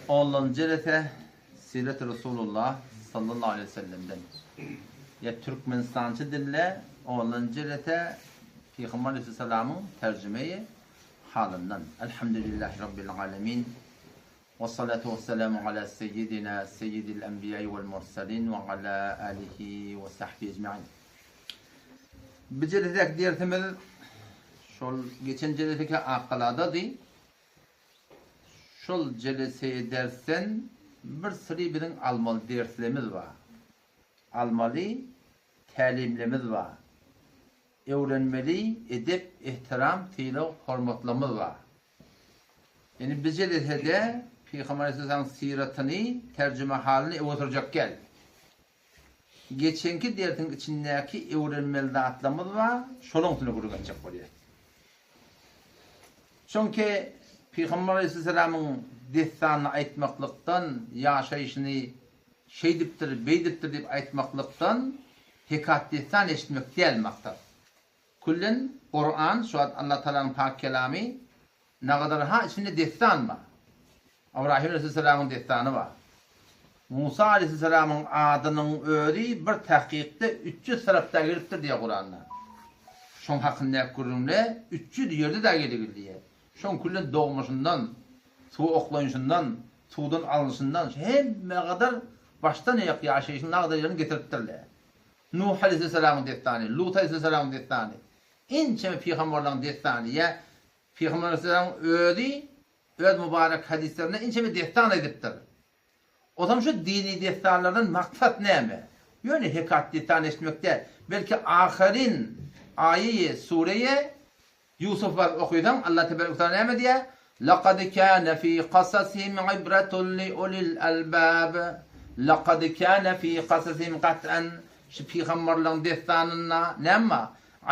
Ondan jelese Siret Resulullah sallallahu aleýhi we sellemden. Ýa türkmenistança dilde ondan jelese Pygamber aleýhissalamyň terjimeýi halyndan. Elhamdülillahi Rabbil alemin. Wessalatu wessalamu ala seýýidina seýýidil enbiýai wel murselin we ala alihi we sahbihi ecmain. Bu jelesedäki dersimiz şol geçen jeleseki Akgaladady. Şol jeleseýi dersden bir syry biziň almaly derslerimiz bar. Almaly tälimlerimiz bar. Öwrenmeli edep, ehtiram, sylag, hormatlarymyz bar. Ýani bi jelesede Pygamber Aleyhisselamyň syratyny, terjimehalyny öňe sürjek gel. Geçenki dersiň içindäki öwrenmeli zatlarymyz bar, şolaň üstünde gürrüň etjek bolýas. Çünki Pygamber Aleyhisselamyň dessanyny aýtmaklykdan, ýaşaýşyny şeýdipdir, beýdipdir diýip aýtmaklykdan hekat-dessan eşitmek däl maksat. Küllen Kuran şu wagt Allah Tagalanyň pak kelamy nagadar ha içinde dessan bar. Ybrahim aleyhisselamyň dessany bar. Musa aleyhisselamyň adynyň özi bir tahkykda 300 tarapda gelipdir diýýär Kuranda. Şoň hakyndaky gürrüňde 300 ýerde da geligi diýýär. Şoň küllen dogmuşyndan, suwa oklanyşyndan, suwdan alnyşyndan hemme gadar başdan aýak ýaşaýşynyň nagadar ýerini getiripdirler. Nuh aleýhissalamyň dessany, Lut aleýhissalamyň dessany, ençeme pygamberleriň dessany ýa Pygamber aleýhissalamyň özi öz mübarek hadyslarynda ençeme dessan aýdypdyr. Ozam şu dini dessanlardan maksat näme? Ýöne hekat dessan eşitmek däl, belki ahyryn aýeýe, sureýe Ýusuf baryp okysaň, Allah tebarek we taala näme diýýär? Laqad kana fi qasasihim ibratun li ulil albab. Laqad kana fi qasasihim gat'an şu pygamberleriň dessanynda näme bar?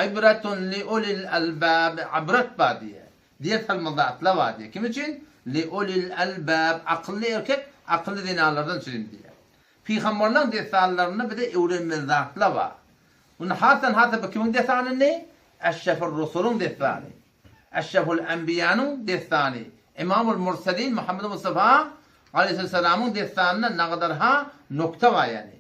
Ibratun li ulil albab, ibrat bar diýýär. Ders almaly zatlar bar diýýär. Kim üçin? Li ulil albab, akylly erkek, akylly zenanlardan üçin diýýär. Pygamberleriň dessanlarynda bize öwrenmeli zatlar bar. Muny hasdan hasa bu kimiň dessanyny? Eşrefur Rusulyň dessany. Eşreful Enbiýanyň dessany. Imamul Murselin Muhammed Mustafa aleýhissalamyň dessanynda nagadar ha nokta bar ýani.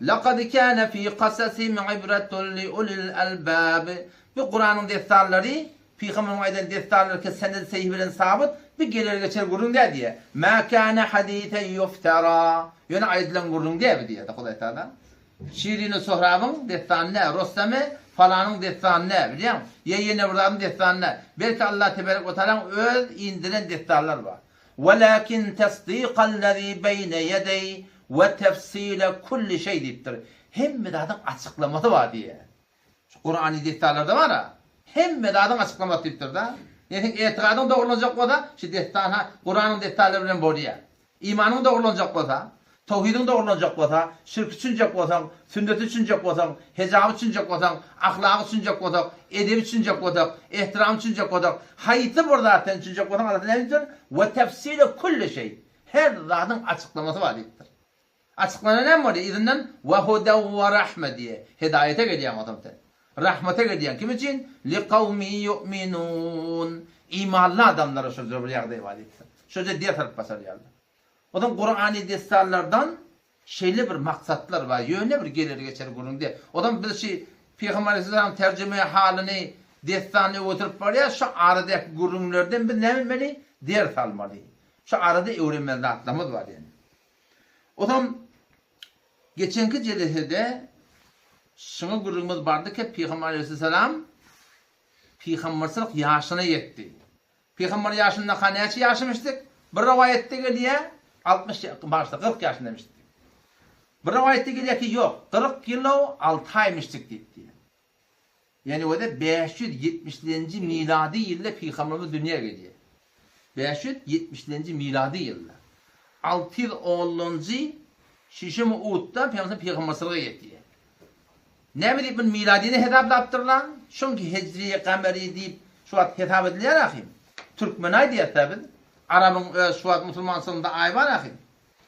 Lekad kâne fî kasasihim ibretun li ulil albâb. Bu Kuranyň dessanlary Pygamberimiziň aýdan dessanlary ki senedi sahih bilen sabyt, bu geler geçer gürrüň däl diýýär. Mâ kâne hadîsen yuftera. Ýöne aýdylan gürrüň däl bu diýýär Hudaý Tagala. Şirin-u Sohrabyň dessany nä, Rostamy falanyň dessany nä, bilýäňmi? Ýa ýene bir zadyň dessany nä? Belki Allah teberek we tagalaň öz indiren dessanlary bar. Welakin tasdikallazi beýne ýedeý we tefsile kulli şeý diýipdir. Hemme zadyň açyklamasy bar diýýär. Şu Kurany dessanlarda bar-a. Hemme zadyň açyklamasy diýipdir-de. Ýa seň etigadyň dogrulanjak bolsa, şu dessan ha Kuranyň dessanlary bilen bolýar. Imanyň dogrulanjak bolsa, towhidiň dogrulanjak bolsa, şirki düşünjek bolsaň, sünneti düşünjek bolsaň, hejaby düşünjek bolsaň, ahlagy düşünjek bolsak, edebi düşünjek bolsak, ehtiramy düşünjek bolsak, haýsy bir zat sen düşünjek bolsaň Allah näme diýipdir? We tefsile kulli şeý. Her zadyň açyklamasy bar diýipdir. Açyklana näme bolýar? Yzyndan we hudew we rahme diýýär. Hedaýete gelýäň o zaman sen. Rahmete gelýäň. Kim üçin? Li kawmi ýu'minun. Imanly adamlara şol bir ýagdaý bar diýipdir. Şol ýerde ders alyp başarýarlar. O zaman Kurany dessanlardan şeýle bir maksatlar bar. Ýöne bir geler geçer gürrüň däl. O zaman biz şu Pygamber Aleyhisselam terjime halyny dessany öwütdirip barýar. Şu aradaky gürrüňlerden biz näme etmeli? Ders almaly. Şu arada öwrenmeli zatlarymyz bar ýani. O zaman geçenki jelesede şuňa gürrüňimiz bardy ki Pygamber Aleyhisselam pygamberçilik ýaşyna ýetdi. Pygamber ýaşyndaka näçe ýaşamyşdyk? Bir rowaýatda gelýär, 60 başda 40 ýaşyndamyşdyk. Bir rowaýatda gelýär ki, ýok, 40 ýyl 6 aýmyşdyk diýip diýýär. Ýagny özi 570-nji milady ýylda pygamberimiz dünýä gelýär. 570-nji milady ýylda. 610-njy şişemi utda pygamberimiz pygamberçilige ýetýär. Näme diýip muny miladyny hesaplapdyrlar? Çünki hijri, gameri diýip şu wagt hesap edilýär ahym. Türkmen aý diýýäs-dä biz. Arabyň öz şu wagt musulmançylygynda aý bar ahym.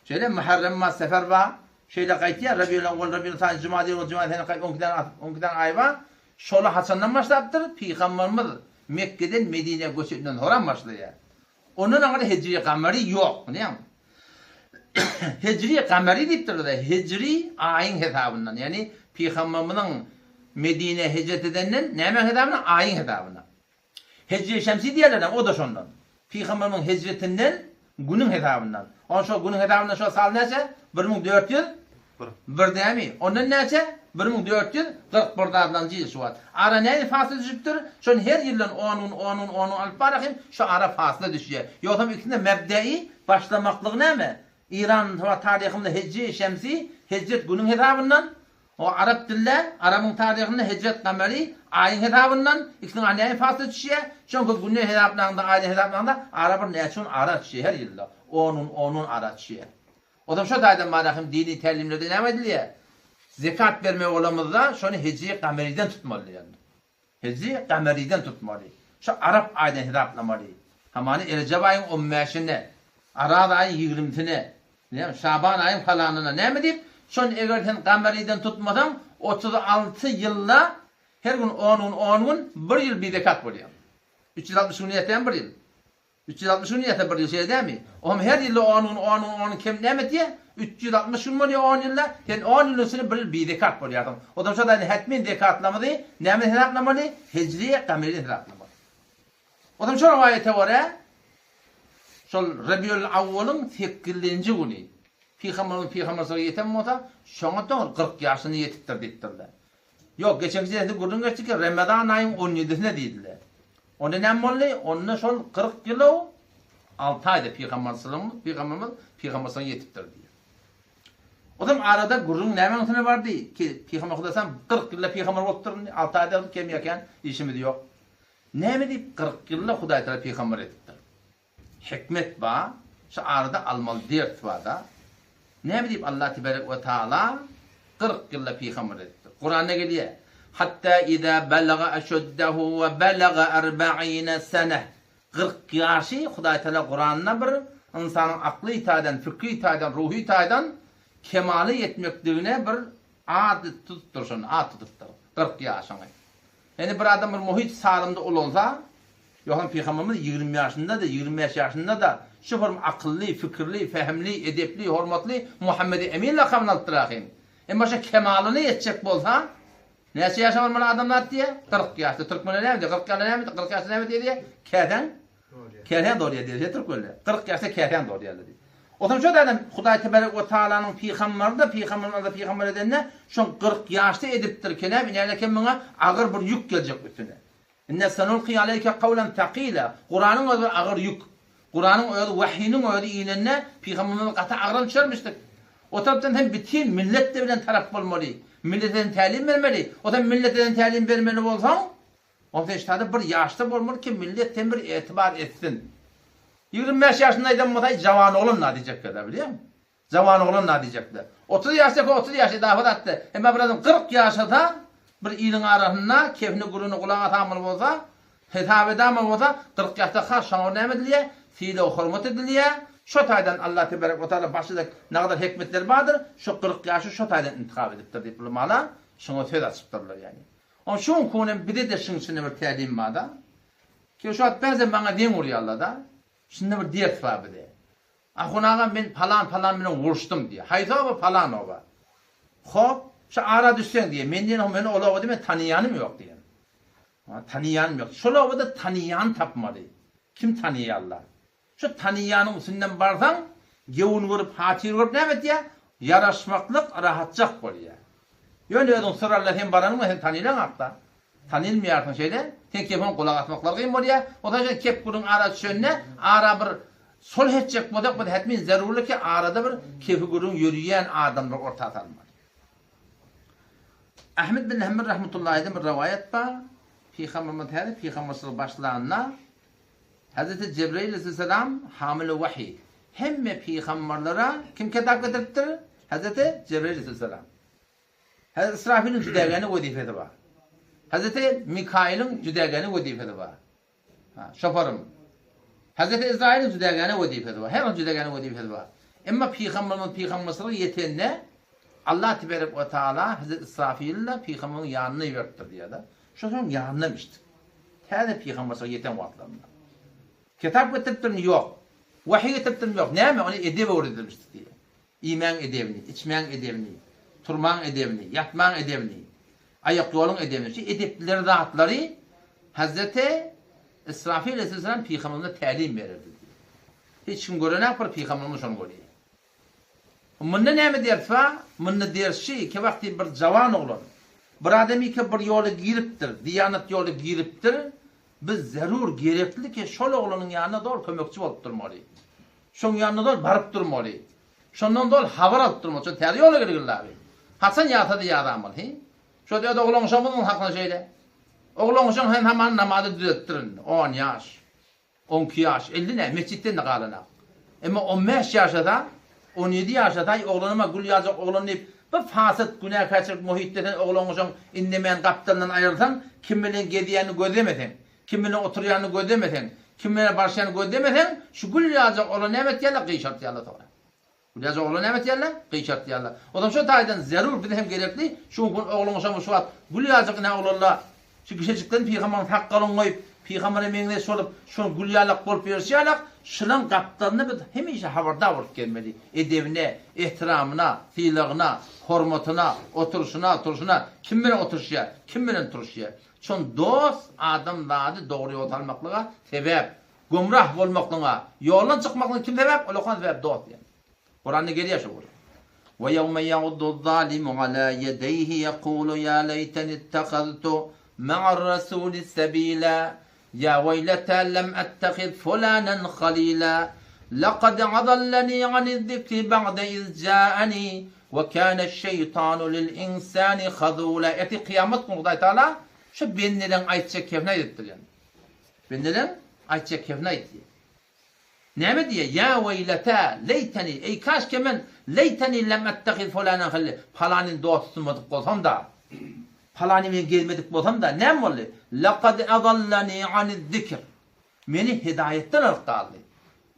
Şeýle Muharrem bar, Sefer bar. Şeýle gaýtýar, Rabiul Awwal, Rabiul Sani, Jumadi Ewwel, Jumadi Sani gaýt, on iki däne, on iki däne aý bar. Şoly haçandan başlapdyr? Pygamberimiz Mekgeden Medinä göçenden soram başlaýar. Ondan aňry hijri gameri ýok, bilýäňmi? Hijri gamary diýipdirler-de, hijri aýyň hesabyndan, ýagny Pygamberimiziň Medinä hijret edenden nämäň hesabyna? Aýyň hesabyna. Hijri şemsi diýerler-de, o-da şondan. Pygamberimiziň hijretinden günüň hesabyndan. Onda şol günüň hesabyndan şol sal näçe? 1401 dämi? Ondan näçe? 1441 zadlanjy ýyl şu wagt. Ara nähili fasla düşüpdir? Şony her ýyldan on gün, on gün, on gün alyp barahym, şu ara fasla düşýär. Ýogsam ikisinde mebdei başlamaklygy näme? Eýran taryhynda hijri şemsi, hijret günüň hesabyndan, O arap dilde, arabyň taryhynda hijret gamary, aýyň hesabyndan, ikisiniň arasynda näme fasla düşýär? Çünki günden hesaplaňda, aýdan hesaplaňda ara bir näçe gün ara düşýär her ýylda. On gün, on gün ara düşýär. Ozam şo taýdan bar ahim dini tälimlerde näme aýdylýar? Zekat bermeli bolamyzda şony hijri gameryden tutmaly diýýärler. Hijri gameriden tutmaly. Şu arap aýdan hesaplamaly. Hamany Erejep aýyň on bäşine, Araz aýyň ýigrimsine, näme, Şaban aýyň falanyna näme diýip, şony eger sen gameriden tutmasaň, 36 ýylda her gün on gün, on gün, bir ýyl bizekat bolýaň. 360 gün ýetýän bir ýyl. 360 gün ýetse bir ýyl şeýle dälmi? Ohm her ýylda on gün, on gün, on gün kem näme etýär? 360 gün bolýar on ýylda. Sen on ýylyň içinde bir ýyl bizekat bolýarsyň. O zaman şo taýdan hetmen zekatlamyzy nämeden hesaplamaly? Hijri gameriden hesaplamaly. O zaman şo rowaýata görä şol Rabiul Awwalyň sekizinji güni Pygamberimiz pygamberçilige ýeten bolsa, şoňa dogry 40 ýaşyna ýetipdir diýipdirler. Ýok, geçenki senede gürrüň geçdi ki, Remezan aýyň on ýedisine diýdiler. Onda näme boldy? Onda şol 40 ýyl-ow alty aýda pygamberçiligiň, pygamberimiz pygamberçiligiň ýetipdir diýýär. Ozam arada gürrüň nämäň üstüne bardy ki, pygamber Hudaýam 40 ýylda pygamber bolupdyr indi, alty aýda kem ýa kän işimiz ýok. Näme diýip 40 ýylda Hudaý Tagala pygamber edipdir? Hikmet bar, şu arada almaly ders bar-da. Näme diýip Allah tebarek we taala 40 ýylda pygamber edipdir. Kuranda gelýär. Hatta iza balaga aşuddahu we balaga arba'ina sene. 40 ýaşy Hudaý Taala Kuranda bir ynsanyň akly taýdan, fikri taýdan, ruhy taýdan kemala ýetmekligine bir ad tutupdyr şony, ad tutupdyr. 40 ýaşyňy. Ýagny bir adam bir muhit salymda ulalsa, ýogsam Pygamberimiz 20 ýaşynda-da, 25 ýaşynda-da şu bir akylly, fikirli, fehimli, edepli, hormatly Muhammedi Emin lakamyny alypdyr ahym. Emma şu kemalyna ýetjek bolsa, näçe ýaşa barmaly adamzat diýýär? 40 ýaşda. Türkmenler näme diýýär? 40 ýaşda näme diýýär? 40 ýaşda näme diýýär? Käsäň Käsäň dolýar diýýär türkmenler. 40 ýaşda käsäň dolýar diýýär. Onsoň şo adam Hudaý tebarek we taalanyň pygambary-da pygamberini Alla pygamber edende şoň 40 ýaşda edipdir kenäp inäle kem muňa agyr bir ýük geljek üstüne. Inna sanulki aleyke kawlan takila Kuranyň özi bir agyr ýük. Kuranyň özi wahynyň özi inende pygamberimize gaty agram düşermişdik. O tarapdan sen bütin millet-de bilen tarap bolmaly. Millete sen tälim bermeli. O sen millete sen tälim bermeli bolsaň Ol seçdada bir ýaşda bolmaly ki millet sen bir etibar etsin. 25 ýaşynda aýdan bolsa aý jawan oglan da diýjekler-dä bilýäňmi? Jawan oglan da diýjekler. 30 ýaşdaka 30 ýaş edafa zatdy. Emma bir adam 40 ýaşasa bir iliň arasynda kefini gürrüňine gulak asanmaly bolsa, hesap edamaly bolsa 40 ýaşda has şoňa näme edilýär? Sylag hormat edilýär. Şo taýdan Allah tebarek we taala başda nagadar hikmetleri bardyr. Şo 40 ýaşy şo taýdan intihap edipdir diýip ulamalar şoňa söz açypdyrlar ýagny. Oň şu günki bize-de şuň içinde bir tälim bar-da. Ki şu wagt bäzem maňa deň urýarlar-da. Şunda bir ders bar bize. Ahun aga men palan-palan bilen uruşdym diýýär. Haýsy oba? Palan oba. Hop, şu ara düşseň diýýär. Men diýen, men ol obada men tanyýanym ýok diýen. Tanyýanym ýok. Şol obada tanyýan tapmaly. Kim tanyýarlar? Şu tanyýanyň üstünden barsaň, gewün görüp, hatyr görüp näme etýär? Ýaraşmaklyk rahatjak bolýar. Ýöne özüň syralla sen baranyň bilen sen tanylaňakda. Tanylmaýarsyň şeýle. Sen kefiň gulak asmaklary kyn bolýar. O zaman sen kep gürrüň ara düşende, ara bir sulh etjek bolsak, biz hetmin zerurly ki arada bir kefi gürrüň ýörüýän adamlary orta salmaly. Ahmet bin Hanbel rahmetullahi aleyhden bir rowaýat bar. Pygamberimiz täze pygamberçilik başlanda Hezreti Jebraýyl aleyhisselam hamyly wahyý. Hemme pygamberlere kim kitap getiripdir? Hezreti Jebraýyl aleyhisselam. Hezreti Israfiliň jüdägeni wezipesi bar. Hezreti Mikailiň jüdägeni wezipesi bar. Ha, şoparym. Hezreti Izrailiň jüdägeni wezipesi bar. Her bir jüdägeni wezipesi bar. Emma pygamberimiz pygamberçilige ýetende Allah tebarek we taala Hezreti Israfili pygamberiň ýanyna iberipdir diýýär-de. Şo soň ýanyna içdik. Täze pygamberçilige ýeten wagtlarynda. Kitap getiripdirmi? Ýok. Wahyý getiripdirmi? Ýok. Näme? Ony edep öwredilmişdi diýýär. Iýmäň edebini, içmäň edebini, turmaň edebini, ýatmaň edebini, aýak ýoluň edebini, şu edeplileri zatlary Hazreti Israfil aleyhisselam pygamberimize tälim bererdi diýýär. Hiç kim görenak bir pygamberimiz şony görýär. Munda näme ders bar? Munda ders şi, ki wagty bir jawan oglan, bir adam ike bir ýola giripdir, diýanat ýola giripdir, biz zerur gerekli ki şol oglanyň ýanyna zol kömekçi bolup durmaly. Şoň ýanyna zol baryp durmaly. Şondan zol habar alyp durmaly. Şo täze ýola girgin abi. Haçan ýasa-da ýazamaly, hi? Şo öz oglanşamyzyň hakyna şeýle. Oglanşaň hem haman namazy düzetdir indi. On ýaş. On iki ýaş. Elli nä, metjitden-de galanak. Emma on bäş ýaşasa, on ýedi ýaşasa, aý oglanam-a gül ýaljak oglan diýip, bir fasyt, günäkärçilik muhitde sen oglanşaň indemän gapdalyndan aýrylsaň, kim bilen gezýänini gözlemeseň, Kim bilen oturýanyny gözlemeseň, kim bilen barşýanyny gözlemeseň, şu gül ýaljak oglan näme etýärler, gyşartýarlar soňra. Gül ýaljak oglan näme etýärler, gyşartýarlar. Ozam şo taýdan zerur, bize hem gerekli, şu gün ogluň şoň şu wagt gül ýaljak ine oglanlar, şu kişejikden pygambaryň sakgalyny goýup, pygambere meňzeş bolup, şol gül ýalak bolup ýörşi ýalak, şulaň gapdalynda biz hemişe habardar bolup gezmeli. Edebine, ehtiramyna, sylagyna, hormatyna, oturyşyna, turşuna, kim bilen oturyşýar, kim bilen turuşýar. Şon dost adam zady dogry ýol salmaklyga sebäp, gümrah bolmaklyga, ýoldan çykmaklyga kim sebäp? Ulakan sebäp dost diýen. Kuranda gelýär şo gürrüň. Ve ýewme ýa'udduz-zalimu ala ýedeýhi ýekulu ýa leýteni ittehaztu ma'ar-rasuli sebila ýa weýleta lem ettehiz fulanan halila lekad adallani aniz-zikri ba'de iz ja'ani We kâneş-şeýtanu lil-insâni hazûlâ. Ertir kyýamat güni Hudaý Tagala şu bendeleň aýtjak kefini aýdypdyr ýani. Bendeleň aýtjak kefini aýtýar. Näme diýýär? Ýa weýletä, leýteni, eý kaşke men, leýteni lem ettehiz fulanen halile, palanyny dost tutunmadyk bolsam-da, palany bilen gezmedik bolsam-da, näme boldy? Lekad adallani aniz-zikr. Meni hedaýatdan alyp galdy.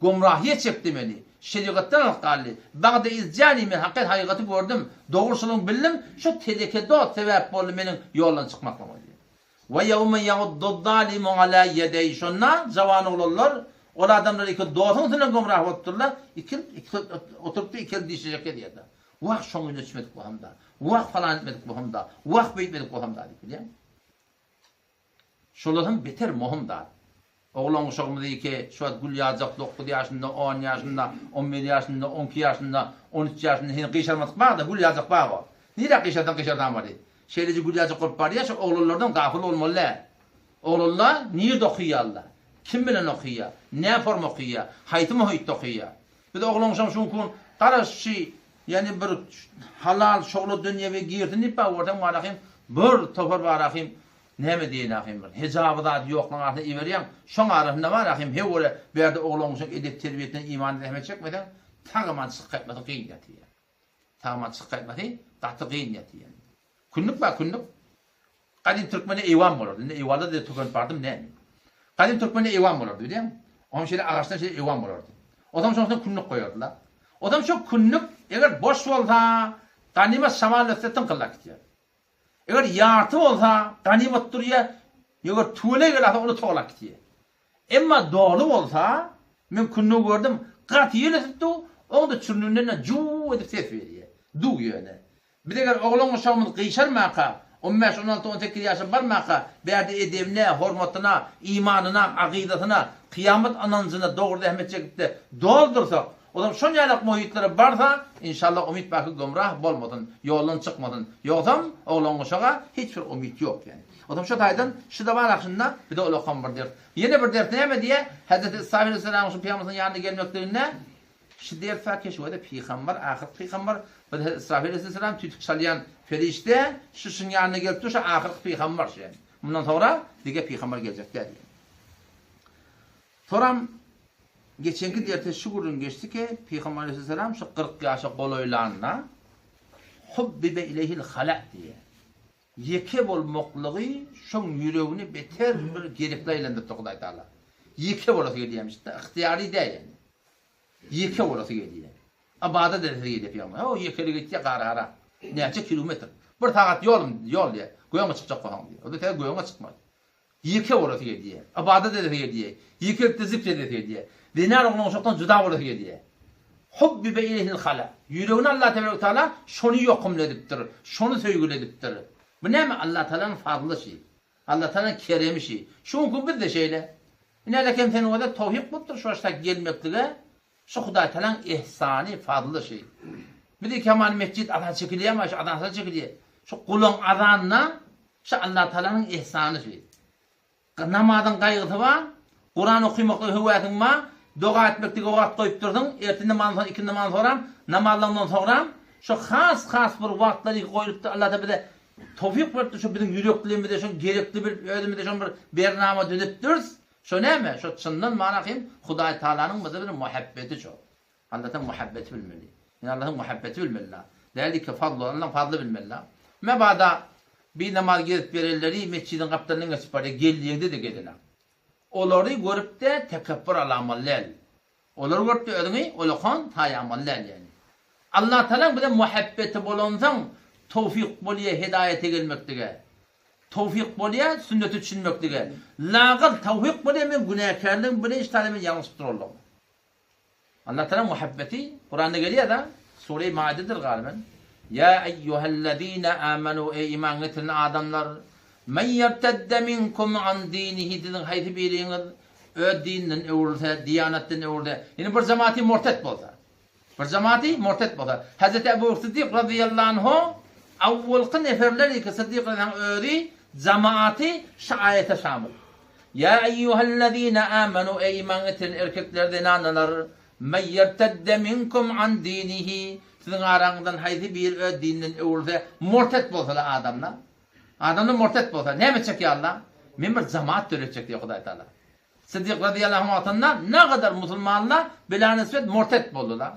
Gomrahyýa çekdi meni. Şerigatdan alyp galdy. Bagda izjani men hakyt hakykaty gördüm, dogruçylygyny bildim, şu teleke dost sebäp boldy meniň ýoldan çykmaklygyma diýdi. Ve ýewme ýa'udduz-zalimu ala ýedeý şonda jawan oglanlar ol adamlar iki dostuň üstünden gomrah bolupdyrlar, iki iki oturypdy iki el dişlejek gezýärdi. Wah şoň öýüne düşmedik bolsamda, wah falan etmedik bolsamda, wah beýtmedik bolsamda diýip bilýäňmi? Şolardan beter mohum zat. Oglan-uşagymyz iki, şu wagt gül ýaljak dokuz ýaşynda, on ýaşynda, on bir ýaşynda, on iki ýaşynda, on üç ýaşynda heniz gyşarmadyk bar-da, gül ýaljak bar o. Nirä gyşarsaň gyşarsaň bolýar. Şeýleje gül ýaljak bolup barýar, şu oglanlardan gapyl bolmaly däl. Oglanlar nirde okaýarlar? Kim bilen okaýar? Nä forma okaýar? Haýsy muhitde okaýar? Biz oglan-uşagym şu günki gün garaş şu ýani bir halal şowla dünýewi girsin diýip bar görseň barahym bir topar barahym Näme diýeýin ahym bir hejaby zady ýoklaň arasynda iberýäň, şoň arasynda bar ahym hew göre bärde oglan-uşak edep terbiýesinden imany zähmet çekmeseň sag-aman çykyp gaýtmasy gyn ýatýar. Sag-aman çykyp gaýtmasy gaty gyn ýatýar. Kündük bar kündük. Gadym türkmende eýwan bolardy. Indi eýwanlar da tükenip bardymy näme? Gadym türkmende eýwan bolardy bilýäňmi? Oňam şeýle agaçdan şeýle eýwan bolardy. Ozam şoň üstüne kündük goýardylar. Ozam şo kündük eger boş bolsa ganymat şamal ötse tyňkyldap gitýär. Eger ýarty bolsa, ganymat durýar, eger tüweleý gelse, ony togalap gitýär. Emma doly bolsa, men kündügi gördüm, gaty ýel ösüp dur, oň-da çürnüginden-de juw edip ses berýär. Duw ýöne. Biz eger oglan-uşagymyz gyşarmaka, on bäş, on alty, on sekiz ýaşa barmaka, bärde edebine, hormatyna, imanyna, agydasyna, kyýamat ynanjyna dogry zähmet çekip-de doldursak, Olam şon ýalak muhytlara barsa, inşallah umyt baky gümrah bolmasyn, ýoldan çykmasyn. Ýogsam, oglan-uşaga hiç bir umyt ýok ýani. Olam şo taýdan şuda bar ahşynda bize ulakam bir ders. Ýene bir ders näme diýýär? Hezreti Isa aleyhisselamyň şu pygamberimiziň ýanyna gelmekliginde şu ders bar ki, şuwada pygamber, ahyrky pygamber, bir Hezreti Israfil aleyhisselam tüýtük çalýan perişde şu şuň ýanyna gelip dur, şu ahyrky pygamber şu ýani. Mundan soňra dige pygamber geljek däl diýýär. Soram geçenki derse şu gürrüň geçdi ki, Pygamber aleyhisselam şu 40 ýaşa golaýlanda hubbibe ileyhil hala diýýär. Ýeke bolmaklygy şoň ýüregini beter bir gerekli aýlandyrypdyr Hudaý Taala. Ýeke bolasy gelýärmiş-de, ygtyýary däl ýani. Ýeke bolasy gelýär. Ybadat edesi gelýär pygamber. Ho, ýekelik etýär gara-gara. Näçe kilometr? Bir sagat ýol, ýol diýýär. Göňe çykjak bolsaň diýýär. O-da täze göňe çykmaz. Ýeke bolasy gelýär. Ybadat edesi gelýär. Ýekelikde zikr edesi gelýär. Zenan oglan uşakdan juda bolasy gelýär. Hubbibe ileyhil hala. Ýüregine Allah tebarek taala şony ýokumly edipdir, şony söýgüli edipdir. Bu näme? Allah Taalanyň fazly şi. Allah Taalanyň keremi şi. Şu günki biz-de şeýle. Ine alekem seniň öze towfyk bolupdyr şu başda gelmeklige. Şu Hudaý Taalaň ihsany, fazly şi. Bizi kemal mesjit azan çekilýärmi, şu azansyz çekilýär. Şu gulaň azanyna şu Allah Taalanyň ihsany şi. Namazyň gaýgysy bar, Kuran okymaklyga höwäsiň bar, doga etmeklige wagt goýupdyrsyň, ertir namazdan soň, ikindi namazdan soňram, namazlaňdan soňram, şo has-has bir wagtlar iki goýlupdyr, Alla-da bize towfyk beripdir, şo biziň ýüreklerimize şoň gerekli bilip, özümize şoň bir bernama düzüpdiris, şo näme, şo çyndan mana hem Hudaý Tagalanyň bize bir muhabbeti şo. Alladan muhabbeti bilmeli. Ýa Allahyň muhabbeti bilmeli. Zalike fadlu, Allahyň fadly bilmeli. Mebada bir namaz gezip berenleri mesjidiň gapdalyndan geçip barýar, geldiňde-de gezenak. Olary görüp-de tekepbür alamaly däl. Olary görüp-de özüňi olakan saýamaly däl ýagny. Allatagalaň bize muhabbeti bolansoň towfyk bolýar hedaýete gelmeklige. Towfyk bolýar sünnete düşünmeklige. Lagyl towfyk bolýar men günäkärligim bilen hiç zada men ýalňyşyp durarlygym. Allah Tagala muhabbeti Kuranda gelýär-de, Sure-i Maidedir galyban. Ýa eýýuhellezine amanu eý iman getiren adamlar, men ýertedde minkum an dinihi siziň haýsy biriňiz öz dininden öwrülse, diýanatdan öwrülse, ýani bir jematy murtet bolsa. Bir jematy murtet bolsa. Hazreti Ebu Bekr Siddik razyýallahu anhu awwalky neferler iki Siddik razyýallahu özi jemaaty şu aýata şamyl. Ýa eýýuhellezine amanu eý iman getiren erkekler zenanalar men ýertedde minkum an dinihi siziň araňyzdan haýsy biri öz dininden öwrülse murtet bolsalar adamlar adamlar murtet bolsa näme etjek ýa Allah men bir jamaat döretjek diýýär Hudaý Taala Siddik razyýallahu anh wagtynda nagadar musulmanlar bilanisbet murtet boldular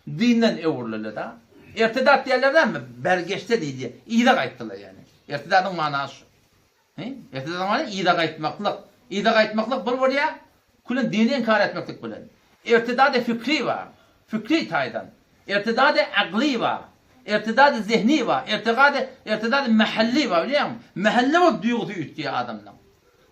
dinden öwrüldiler da ertidat diýerler dämi bergeçde diýilýär yza gaýtdylar ýagny ertidadyň manasy şu. He? Ertesi many yza gaýtmaklyk. Yza gaýtmaklyk bir bolýar, külen dini inkar etmeklik bilen. Irtidady fikri bar, fikri taýdan. Irtidady akly bar. Irtidady zehni bar. Irtigady, irtidady mahalli bar, bilýäňmi? Mahally bolup duýgusy üýtgeýär adamlaň.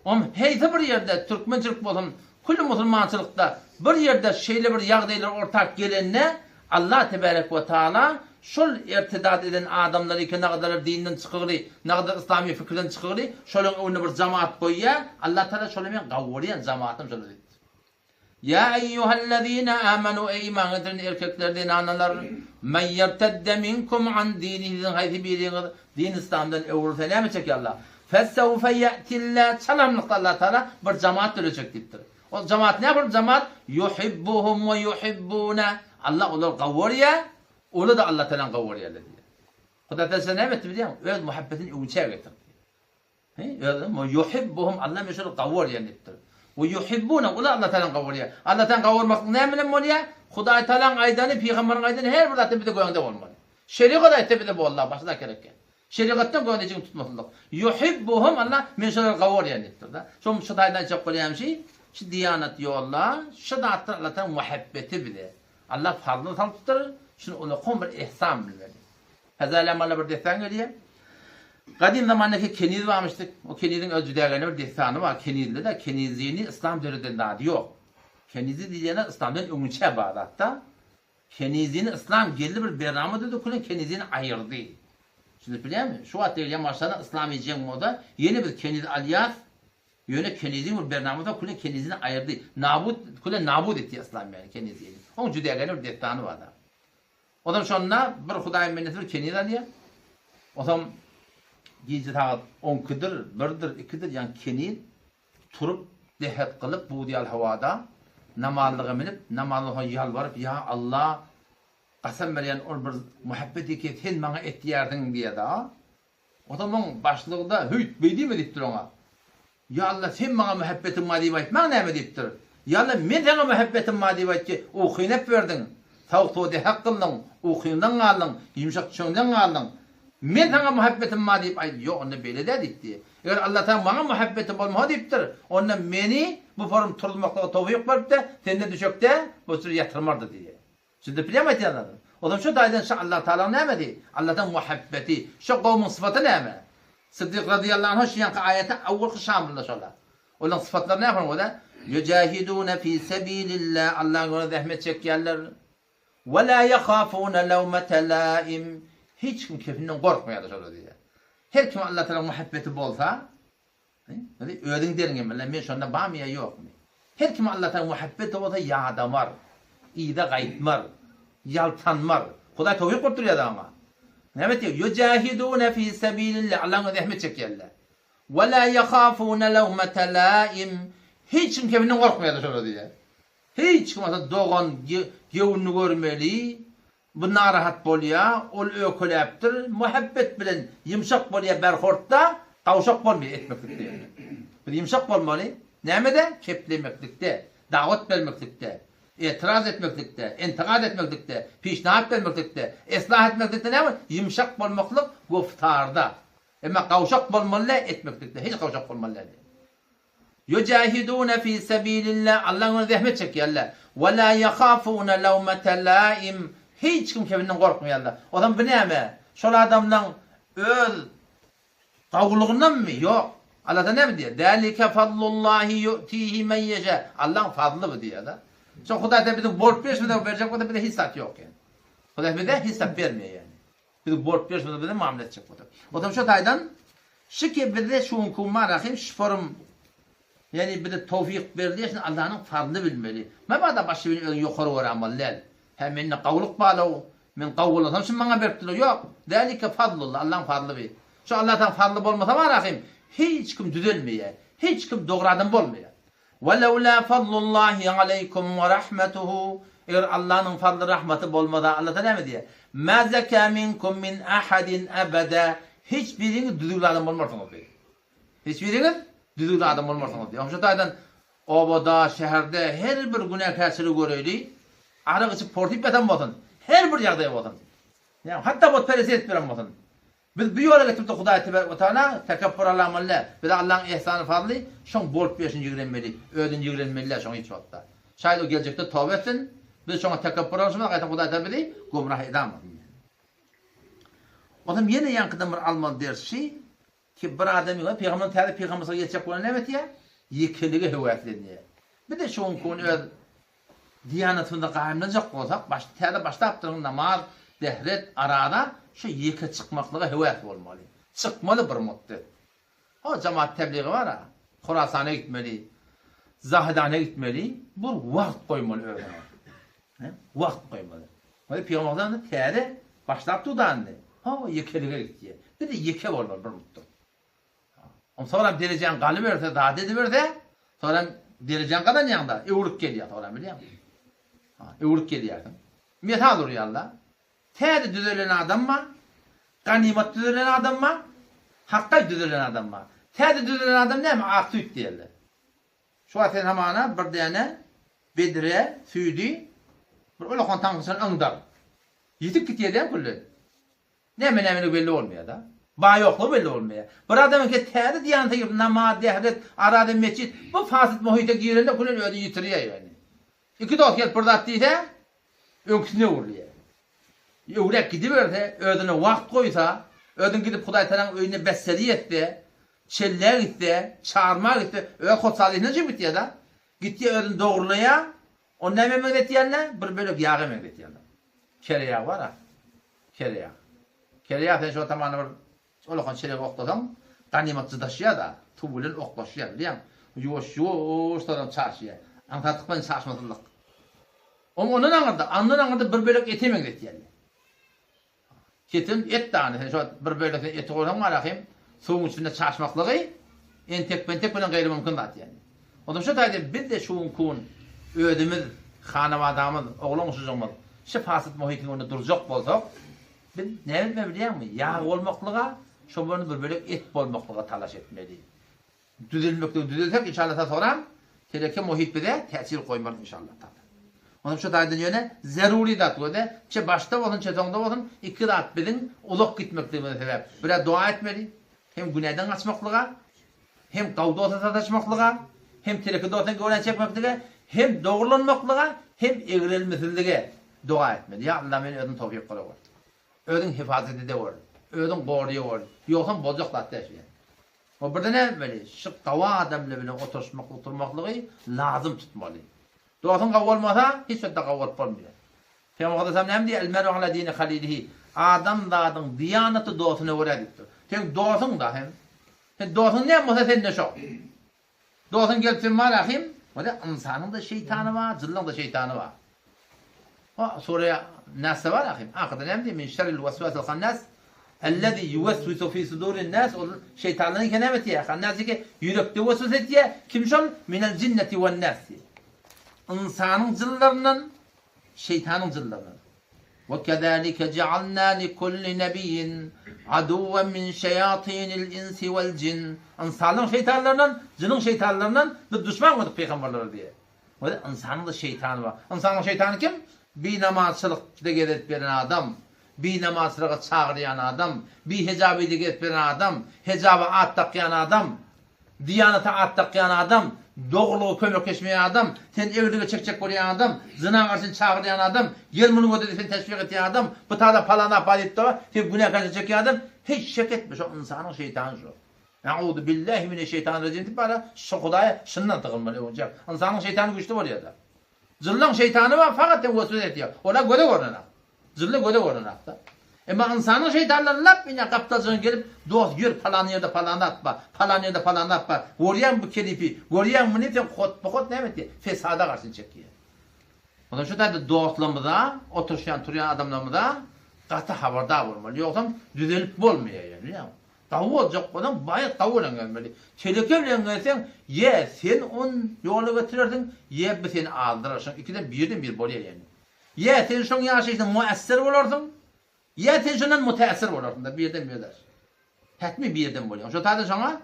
Om heýsi bir ýerde türkmençilik bolsun, külli musulmançylykda bir ýerde şeýle bir ýagdaýlar orta gelende Allah tebarek we taala şol irtidat eden adamlary ki nagadalar dinden çykygly, nagadar yslamy fikirden çykygly, şolaň öňünde bir jamaat goýýar, Allah taala şoly men gawurýan jamaatym şolar diýipdir. Ýa eýýuhellezine amanu eý iman getiren erkekler zenanalar men ýertedde minkum an dinihi siziň haýsy biriňiz din yslamdan öwrülse näme çekýär Allah? Fesewfe ýe'tilla çalamlykda Allah taala bir jamaat döretjek diýipdir. Ol jamaat näme bolup jamaat yuhibbuhum we yuhibbuna Allah olary gowy görýär, olar-da Allah Tagalany gowy görýärler diýýär. Hudaý Taala size näme etdi bilýäňmi? Öz muhabbetini öwünçä getirdi. He, öz yuhibbuhum Allah men şolary gowy görýän diýipdir. We yuhibbuna olar Allah Tagalany gowy görýär. Allah Tagalany gowy görmeklik näme bilen bolýar? Hudaý Tagalaň aýdany, pygamberiň aýdany her bir zatda bize göňde bolmaly. Şerigat aýtsa bize boldy, başga zat gerek ýok. Şerigatdan göwnejigini tutmasynlyk. Ýuhibbuhum Allah, men şolary gowy görýän diýipdir-de. Şoň şu taýdan aýtjak bolýanym şi, şu diýanat ýolda, şu zatdan Allah Tagalaň muhabbeti bize. Allah fazlyny salypdyr, şuny ulakan bir ihsan bilmeli. Fezalem Allah bir dessan gelýär. Gadym zamanda ki keniz barmyşdyk. O keniziň öz jüdägene bir dessany bar. Kenizli-de, kenizini yslam döreden zady ýok. Kenizi diýilýänler yslamdan öňünçä bar zat-da. Kenizini yslam geldi bir bernama düzdi külen kenizini aýyrdy. Düşünip bilýäňmi? Şu wagt degilýän maşgala yslamy jeň bolsa ýene biz keniz alýas ýöne keniziň bir bernamasy bar külen kenizini aýyrdy. Nabut külen nabut etdi yslam ýaly kenizini. Oň jüdägene bir dessany barda. Ozam şonda bir hudaýyň bendesi bir keniz alýar. Ozam gije sagat on ikidir, birdir, ikidir ýaňy keniz Turup, dehet kylyp, buz ýaly howada, namazlyga münüp, namazdan soň ýalbaryp, Ýa Alla, kasam berýän ol bir muhabbeti ki, sen maňa etýärsiň diýýär-de. Onsoň muň başlygy-da, Hüýt, beý diýme diýipdir oňa. Ýa Alla, sen maňa muhabbetiň bar diýip aýtmaň näme diýipdir. Ýa Alla, men saňa muhabbetim bar diýip aýt ki, ukyny ep berdiň, sowuk suwa dehek kyldyň, ukyňdan galdyň, ýumşak düşegiňden galdyň. Men saňa muhabbetim bar diýip aýt, ýok, onda beýle däl diýipdi. Eger Allatagala maňa muhabbeti bolmasa diýipdir, onda meni bu forum turuzmaklyga towfyk berip-de, sende düşekde bu sürü ýatyrmardy diýýär. Düşündirip bilýärmi aýtýan zadym? Ozal şu taýdan şu Allatagalaň nämesi? Allatagalaň muhabbeti. Şu gowumyň sypaty näme? Siddik razyýallahu anhu şu ýanky aýata awwalky şamylda şola. Olaň sypatlary näme bolsa? Ýujahidune fi sebilillah, Allaň ýolunda zähmet çekýärler. Ve la yahafune lewmete laim. Hiç kim kefinden gorkmaýarlar şolar diýýär. Her kim Allah Tagalaň muhabbeti bolsa, özüň derňemeli, men şonda barmy ýa ýokmy? Her kim Allah Tagalaň muhabbeti bolsa ýadamar, yza gaýtmar, ýaltanmar. Hudaý towfyk berip durýar oňa. Näme diýýär? Ýujahidune fi sabilillah. Allahyň özi zähmet çekýärler. Ve la yahafune lewmete laim. Hiç kim kefinden gorkmaýarlar şolar diýýär. Hiç kim bolsa dogan göwnüni görmeli, bu narahat bolýa, ol öýkeläpdir, muhabbet bilen ýumşak bolýa berhortda, gawşak bolmaýa etmeklikde ýöne. Biz ýumşak bolmaly, nämede? Keplemeklikde, dawat bermeklikde, etiraz etmeklikde, entikad etmeklikde, pişnahat bermeklikde, eslah etmeklikde näme? Ýumşak bolmaklyk goftarda. Emma gawşak bolmaly däl etmeklikde, hiç gawşak bolmaly däl. Ýujahidune fi sebilillah, Allaň ýolunda zähmet çekýärler. We la ýahafune lawmete laim, hiç kim kebinden gorkmaýarlar. Ozan bu näme? Şol adamlaň öz gowulygyndanmy? Ýok. Allah taala näme diýýär? Zalike fadlullahi ýu'tihi men ýeşa. Allaň fazly bu diýýär-de. Şo Hudaý taala biziň bolup berşimize berjek bolsa bize hiç zat ýok ýani. Hudaý bize hiç zat bermeýär ýani. Biz bolup berşimize bize muamele etjek bolsa. Ozan şo taýdan Şu ki bize şu günki marahim şu forum ýani bize towfyk berilýär şuny Allanyň fazly bilmeli. Mabada başga birini özüň ýokary göramaly däl. Hä mende gawulyk barlow men gawy bolasam şuny maňa beripdirler ýok. Zalike fazlullah Allaň fazly bi. Şu Allataň fazly bolmasa marahim hiç kim düzelmeýär. Hiç kim dogry adam bolmaýar. Welewlâ fazlullâhi aleýkum we rahmetuhu, Eger Allanyň fazly rahmaty bolmasa, Alla taala näme diýýär? Mâ zekâ minkum min ahadin ebedâ, Hiç biriňiz düzüwli adam bolmarsyňyz diýýär. Hiç biriňiz düzüwli adam bolmarsyňyz diýýär. Şu taýdan obada, şäherde her bir günäkärçiligi göreýli, arak içip porsyp ýatan bolsun, her bir ýagdaý bolsun. Näme, hatda butperestlik edip ýören bolsun. Biz bu ýola getiripdir Hudaý tebarek we taala tekepbur alamaly däl. Bize Allaň ehsany fazly şoň bolup berşini ýigrenmeli, özüni ýigrenmeli däl şoň hiç wagtda. Şaýat o geljekde toba etsin, biz şoňa tekepbur alşymyz gaýtam Hudaý taala bizi gomrah edamasyn. Onsoň ýene ýaňkydan bir almaly ders şi ki bir adam ýok pygamber täze pygamberçilige ýetjek bolanda näme etýär? Ýekelige höweslenýär. Biz-de şu günki gün öz Diýanetimize gaýymlanjak bolsak, başda täze başlapdyryň namaz, dehret, araza şu ýeke çykmaklyga höwes bolmaly. Çykmaly bir mutdet. Ho jemaat tebligi bar-a, Horasana gitmeli, Zahedana gitmeli, bir wagt goýmaly özüňe. Wagt goýmaly. Hany Pygamber sallallahu täze başlap dudanyny, ho ýekelige gitýär. Bir-de ýeke bolmaly bir mutdet. Soňram derejäň galyberse, zat ediberse, soňram derejäň gazanýaň-da, öwrüp gelýär soňram bilýäňmi? Ha, öwrüp gelýärsiň. Mesal urýarlar. Täze düzelen adam bar, ganymat düzelen adam bar, hakgaý düzelen adam bar. Täze düzelen adam näme? Ak süýt diýerler. Şu wagt sen hamana bir däne bedre süýdi bir ulakan taňkyçdan yňdar. Ýitip gitýär dämi külli? Näme nämeligi belli bolmaýar-da. Bar-ýoklugy belli bolmaýar. Bir adamyň ki täze diýanete girip namaz, dehret, araza, metjit bu fasyt muhite girende külen özüni ýitirýär ýöne. Iki dost gelip bir zat diýse, öňküsine öwrülýär. Öwräk gidiberse, özüne wagt goýsa, özüň gidip Hudaýtagalaň öýünde besseli etse, çellä gitse, çarma gitse, öz hossarlygyna jüp gitýär-de. Gitýär özüni dogrulaýar, Ony nämä meňzetýärler? Bir bölek ýaga meňzetýärler. Kere ýag bar-a. Kere ýag. Kere ýag sen şo tamana bir ullakan çelegi oklasaň, ganymat jydaşýar-da, suw bilen oklaşýar, bilýäňmi? Ýuwaş-ýuwaş soňam çaşýar. Aňsatlyk bilen çaşmasyzlyk. Ondan aňyrda, andan aňyrda bir bölek ete meňzetýärler. Ketim et dany sen şo bir bölek sen eti goýsaň bar ahym suwuň içinde çaşmaklygy entek-pentek bilen gaýry mümkin zat ýaly. Onsoň şo taýda biz-de şu günki gün özümiz, hanabadamyz, oglan-uşajygymyz şu fasyt muhytyň öňünde durjak bolsak, biz näme etmeli bilýäňmi? Ýag bolmaklyga, şo bilen bir bölek et bolmaklyga talaş etmeli. Düzelmekde düzelsek inşallah soňram teleke muhit bize täsir goýmaz inşallah taala. Onam şu taýdan ýöne zerury zat göze çe başda bolsun çe soňda bolsun iki zat biziň uzak gitmekligimize sebäp. Birä dua etmeli hem günäden gaçmaklyga hem gawy dosta sataşmaklyga hem teleke dostdan göwrä çekmeklige hem dogrulanmaklyga hem egrelmesizlige dua etmeli. Ýa Allah meni özüň towfyk gylawur. Özüň hifazat edewür. Özüň goraýawur. Ýogsam boljak zat däl şu ýerde. O birde näme etmeli? Şu gawy adamlar bilen oturyşmak, oturmaklygy lazym tutmaly. Dostuň gawy bolmasa, hiç wagtda gawy bolup bolmaýar. Pygamber Muhammet näme diýýär? El meru ala dini halilihi. Adamzadyň diýanaty dostuna görä diýipdir. Seň dostuň da hem. Sen dostuň näme bolsa sende şo. Dostuň gelip sen bar ahim, bolýa ynsanyň da şeýtany bar, jynlaň da şeýtany bar. O sure Nasda bar ahim. Ahyrda näme diýýär? Min şerril waswasil hannas ellezî yuweswisu fî sudurin nas. Ol şeýtanlaryň eke näme etýär? Hannas eke ýürekde weswese etýär. Kim şol? Minel jinneti wen nas diýýär. Ynsanyň jynlaryndan Şeýtanyň jynlaryndan. We kezalike jealna likulli nebiyyin aduwwen min şeýatinil insi wel jin. Ynsanlaryň şeýtanlaryndan, jynyň şeýtanlaryndan biz duşman goýduk pygamberlere diýýär. We ynsanyň-da şeýtany bar. Ynsanyň şeýtany kim? Binamazçylykda gezip ýören adam, binamazçylyga çagyrýan adam, bihejabyda gezip ýören adam, hejaba at dakýan adam. Diýanata at dakýan adam, dogrulyga kömekleşmeýän adam, seni egrilige çekjek bolýan adam, zyna garşy seni çagyrýan adam, gel muny göze diýip seni teşwik etýän adam, bu tada palan zat bar diýip dur, seni günäkärçilige çekýän adam, hiç şek etme şo ynsanyň şeýtany şo. Euzu billahi mineşşeýtanirrajim diýip bara şo Hudaýa şyndan sygynmaly öwünçäk. Ynsanyň şeýtany güýçli bolýada. Jynlaň şeýtany bar fakat sen weswese etýär. Ola göze görnenak. Jynly göze görnenakda. Emma ynsanyň şeýtanlary lap ine gapdaljygyň gelip, dost ýör palan ýerde palan zat bar, palan ýerde palan zat bar, görýäňmi bu kelipi, görýäňmi muny sen hotba-hot näme etýär, fesada garşy çekýär. Ondan şu taýda dostlarymyza, oturyşýan turýan adamlarymyza gaty habardar bolmaly. Ýogsam düzelip bolmaýar ýa, bilýäňmi? Gawy boljak bolsaň baýat gawy bilen gelmeli. Teleke bilen gelseň ýe sen on ýola getirersiň, ýe bu seni azdyrar. Şoň ikiden birden biri bolýar ýani. Ýa sen şoň ýaşaýşyna muässir bolarsyň, ýa sen şondan mutässir bolarsyň-da, birden bir daş. Hetmi birden bolýar. Şo taýda şoňa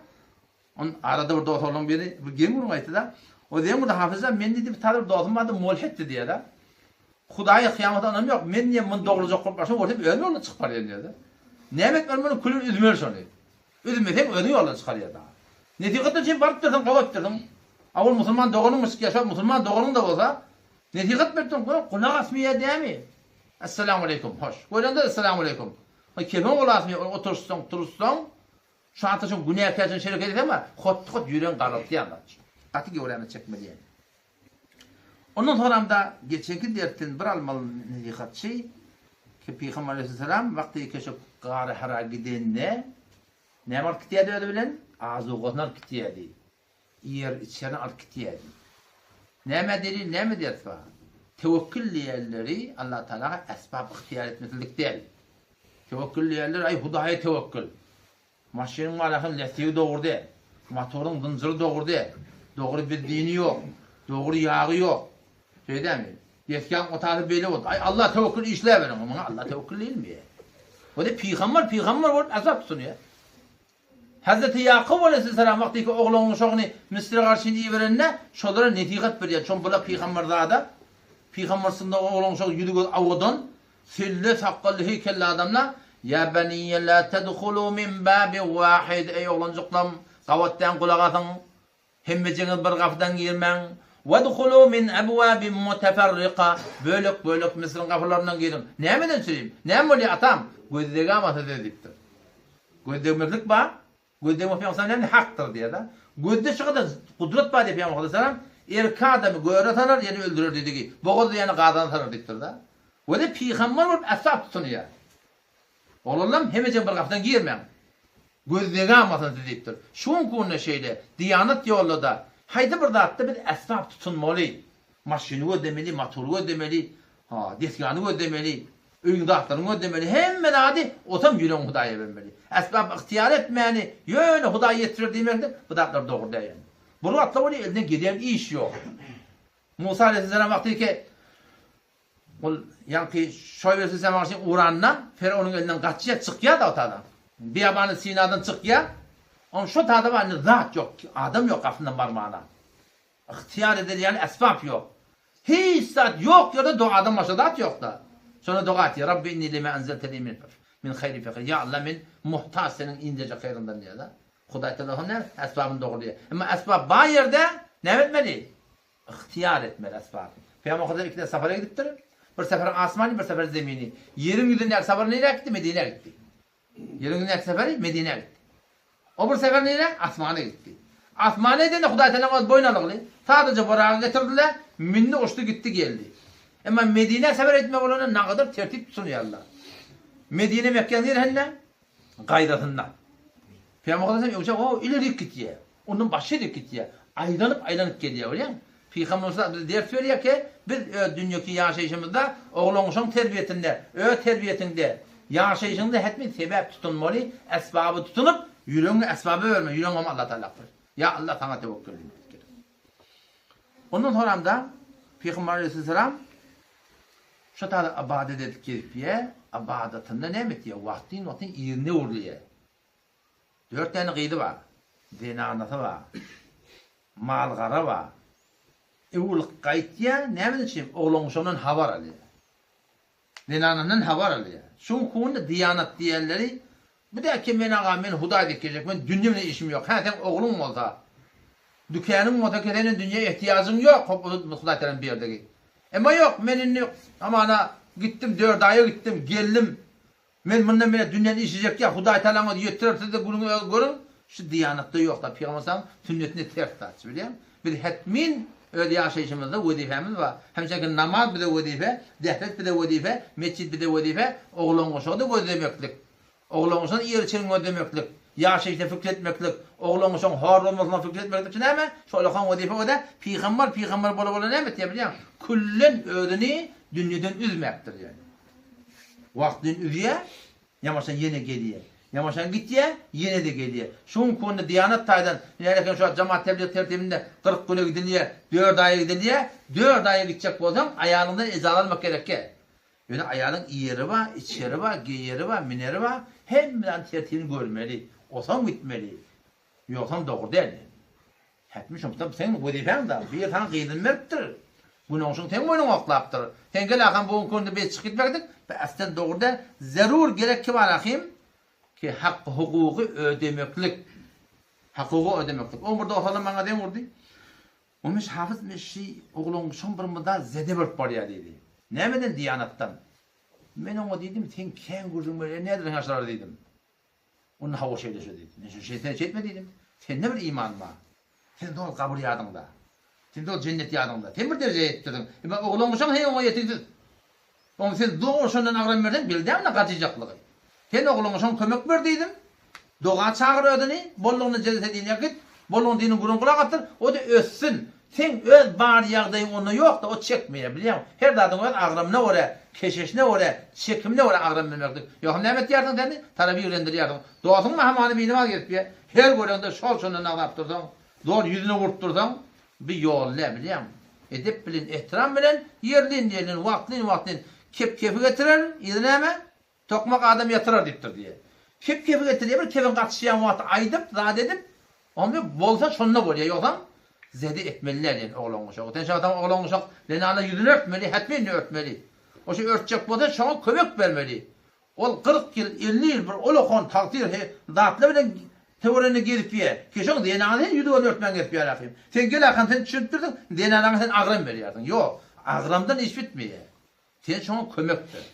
on arada bir dos oglan biri bir geň gürrüň aýtdy-da. O diýen boldy, Hafyzjan, men diýdi, bir taýda bir dosum bardy, molhetdi diýýär-de. Hudaýa kyýamata ynam ýok, men diýýär, muny dogrulajak bolup barşam, görsem özüm ýoldan çykyp barýan diýýär-de. Näme etmeli muny, külüni üzmeli şony. Üzmeseň özüň ýoldan çykarýar dagy. Nesihatdan çen baryp dursaň, gabat dursaň, a ol musulman doganyňmyş, ýa şol musulman doganyň-da bolsa, Nesihat beripdir, gör, gulak asmaýar dämi? Essalamualeýkum, hoş. Görende Essalamualeýkum. Haý, kepin gulak asmaýar, ol oturyşsaň, turuşsaň, şu ataşyň günäkärçiligini şerek edeseň bar, hotdy-hot ýüregiň garaltýar zat. Gaty göwräme çekmeli ýaly. Ondan soňramda geçenki dersden bir almaly nesihatçy, ki Pygamber aleýhissalam wagty keşe Gary Hara gidende näme alyp gitýärdi özi bilen? Azugasyny alyp gitýärdi. Iýer içerini alyp gitýärdi. Nämä delil näme ders bar? Tewekkül diýenleri Allah Tagala esbap ygtyýar etmesizlik däl. Tewekkül diýenler aý Hudaýa tewekkül. Maşynyň barasyny lestigi dogry däl. Motoryň zynjyry dogry däl. Dogry benzini ýok. Dogry ýagy ýok. Şeý dälmi? Desgaň otasy beýle boldy. Aý Alla tewekkül işläberiň. Muňa Alla tewekkül diýilmeýär. Bu-da pygamber pygamber bolup esbap tutunýar. Hezreti Ýakup aleýhissalam wagtyky oglunyň uşagyny Müsüre garşy iberende, şolara nesihat berýär. Şon bula pygamberzada, pygamber synda oglunyň uşagy ýüzi-gözi owadan, selle sakgally heýkelli adamla, Ýa beniýe la tedhulu min babin wahid, eý oglanjyklarym, gabat däň gulak asyň, Hemmejiňiz bir gapydan girmäň. Wedhulu min ebwabin muteferrika, bölek-bölek Müsüriň gapylaryndan giriň. Nämeden çürim? Näme bolýar, atam? Göz degämasa söz diýipdir. Göz degmeklik bar. Göz degmek Pygamber näme hakdyr diýýär-de. Gözde şu gadar gudrat bar diýip Pygamber aleyhisselam, erki adamy göre salar, ýene öldürer diýdigi. Bogaz diýýäni gazana salar diýipdir-de. Weli pygamber bolup esbap tutunýar. Oglanlam hemejek bir gapydan girmäň. Göz degamasyn sizi diýipdir. Şu günki günde şeýle, Diýanat ýolda-da haýsy bir zatda biz esbap tutunmaly. Maşyny gözlemeli, motory gözlemeli, ha, desgany gözlemeli, öýüň zatlaryny gözlemeli, hemme zady otam ýüregiňi Hudaýa bermeli. Esbap ygtyýar etmäni ýöne Hudaý ýetirer diýmeklik bu zatlar dogry däl ýöne. Bir wagtlar bolýar elinden gelýän iş ýok. Musa aleýhissalam wagty ki Ol ýaňky Şoýb Aleýhissalama garşy uranda, Ferownyň elinden gaçýar, çykýar-da o taýdan. Beýabany Sinadan çykýar. Onuň şo taýda bar indi zat ýok, adam ýok gapysyndan barmana. Ygtyýar eder ýaly esbap ýok. Hiç zat ýok ýerde dogadan başga zat ýok-da. Şonda doga etýär, Rabbi inni lima enzelte li min haýrin fekir. Ýa Allah men muhtaç seniň inderjek haýryňdan diýýär-de. Hudaý Tagala oňa näme esbabyny dogurlaýar. Emma esbap bar ýerde näme etmeli? Ygtyýar etmeli esbaby. Pygamber Muhammet ikide sapara gidipdir. Bir sefer asmany, bir sefer zemini. Ýeriň ýüzündäki sapary nirä gitdi? Medinä gitdi. Ýeriň ýüzündäki seferi Medinä gitdi. O bir sefer nirä? Asmana gitdi. Asmana gidende Hudaý Tagalaň öz boýun alygly. Sadaja boragy getirdiler, mündi uçdy gitdi geldi. Emma Medinä sefer etmek bolanda nagadar tertip tutunýarlar. Medine Mekgäň nirehinde? Gaýrasynda. Pygamber sallallahu aleyhi ve sellem öňçe o ilerik gitýär. Ondan başga ýere gitýär. Aýlanyp aýlanyp gelýär bolýar. Pygamber sallallahu bize ders berýär ki, biz öz dünýeki ýaşaýşymyzda oglan-uşaň terbiýesinde, öz terbiýesiňde, ýaşaýşyňda hetmin sebäp tutunmaly, esbaby tutunyp, ýüregiňi esbaba berme, ýüregiňi hem Alla Tagala ber. Ýa Alla saňa töwekgel diýmek gerek. Ondan soramda Pygamber aleyhisselam şu taýda ybadat edip gezipýär, ybadatynda näme etýär? Wagtyn-wagtyn yzyna öwrülýär. Dört däne gyzy bar. Zenanasy bar. Mal-gara bar. Öwrülip gaýtýar, näme üçin? Oglan-uşagyndan habar alýar. Zenanyndan habar alýar. Şuň hunda diýanat diýenleri, bu däki men aga, men Hudaý dek geljek, men dünýe bilen işim ýok. Hä, seň ogluň bolsa, dükanyň bolsa ke seniň dünýä ehtiýajyň ýok, hop, Hudaý talam berdigi. Emma ýok, men indi hamana gitdim, dört aýa gitdim, geldim. Men mundan beýläk dünýäni işlejek ýa Hudaý Tagalaň özi ýetdirer sizde günüňi öz görüň şu diýanatda ýok zat Pygamber salam sünnetinde ters zat bilýäňmi biz hetmin öz ýaşaýşymyzda wezipemiz bar hemşeki namaz bize wezipe dehret bize wezipe mesjit bize wezipe oglan-uşagy-da gözlemeklik oglan-uşagyny ýer-içerini gözlemeklik ýaşaýşda pikir etmeklik oglan-uşagyň hor bolmasyna pikir etmeklik şu näme şu olakan wezipe o-da pygamber pygamber bola bola näme etýär bilýäňmi küllen özüni dünýeden üzmäpdir ýöne. Wagtlaýyn üzýär, ýamaşan ýene gelýär. Ýamaşan gitýär, ýene-de gelýär. Şu günki günde diýanat taýdan, nälekem şu wagt jemaat tebligy tertibinde 40 güne gidilýär, dört aýa gidilýär. Dört aýa gitjek bolsaň, aýalyňdan ejaza almak gerekýär. Ýöne aýalyň iýeri bar, içeri bar, geýeri bar, mineri bar, hemme zadyň tertibini görmeli. Osaň gitmeli. Ýogsam dogry däl. Häkmi şumsam seň wezipäň da, bir saňa gyzyny beripdir. Günäňşiň seň boýnuňa oklapdyr. Sen gel aham bu günki günde biz çykyp gitmekdik, bu äsden dogry däl. Zerur gerek ki bar ahym, ki hak hukugy ödemeklik. Hakugy ödemeklik. Oň bir dostalym maňa deň urdy. Omeş hafyz meşi oglan şom bir myda zede berip barýar diýdi. Nämeden diýanatdan. Men oňa diýdim, sen kän gürrüň berýär, nädersiň aşyrar diýdim. Onda hawa şeýle şo diýdi. Men şo sen şeýtme diýdim. Sende bir iman bar. Sen zol gabyr ýadyňda. Sen zol jennet ýadyňda. Sen bir derejä ýetipdirsiň. Emma oglan-uşaň sen oňa ýetigsiz. Oňa sen zol şondan agram berseň bilýäňmi gajyjaklygy. Sen oglan-uşaň kömek ber diýdim. Doga çagyr özüni, bollugyny jelse diýen ýa git, bollugyny diniň gürrüň gulak asdyr, o-da össün. Seň öz bar ýagdaýyň onda ýok-da, o çekmeýär, bilýäňmi? Her zadyň öz agramyna görä, keşeşine görä, çekimine görä agram bermeklik. Ýogsam näme etýärsiň sen? Tarap ýigrendirýärsiň. Dostuňmy hamany binamaz gezip ýör. Her göreňde şol-şondan agzap dursaň, zor ýüzüne urup dursaň, bi ýol däl, bilýäňmi? Edep bilen, ehtiram bilen, ýerlin-ýerlin, wagtlyn-wagtlyn kep kepi getirer, yzy näme? Tokmak adam ýatyrar diýipdir diýýär. Kep kepi getirýär, bir kebiň gatyşýan wagty aýdyp, zat edip, onda bolsa şonda bolýar, ýogsam zede etmeli däl diýen oglan-uşagy. Sen şo wagtam oglan-uşak zenana ýüzüni örtmeli, hetmen örtmeli. Oşo örtjek bolsa şoňa kömek bermeli. Ol 40 ýyl, 50 ýyl bir olakan tagsyr he zatlar bilen töwereginde gezip ýör. Ki şoň zenany sen ýüzi-gözüni örtmän gezip ýör ahym. Sen gel ahym sen düşünip dursuň, zenanaňa sen agram berýärsiň. Ýok, agramdan iş bitmeýär. Sen şoňa kömek ber.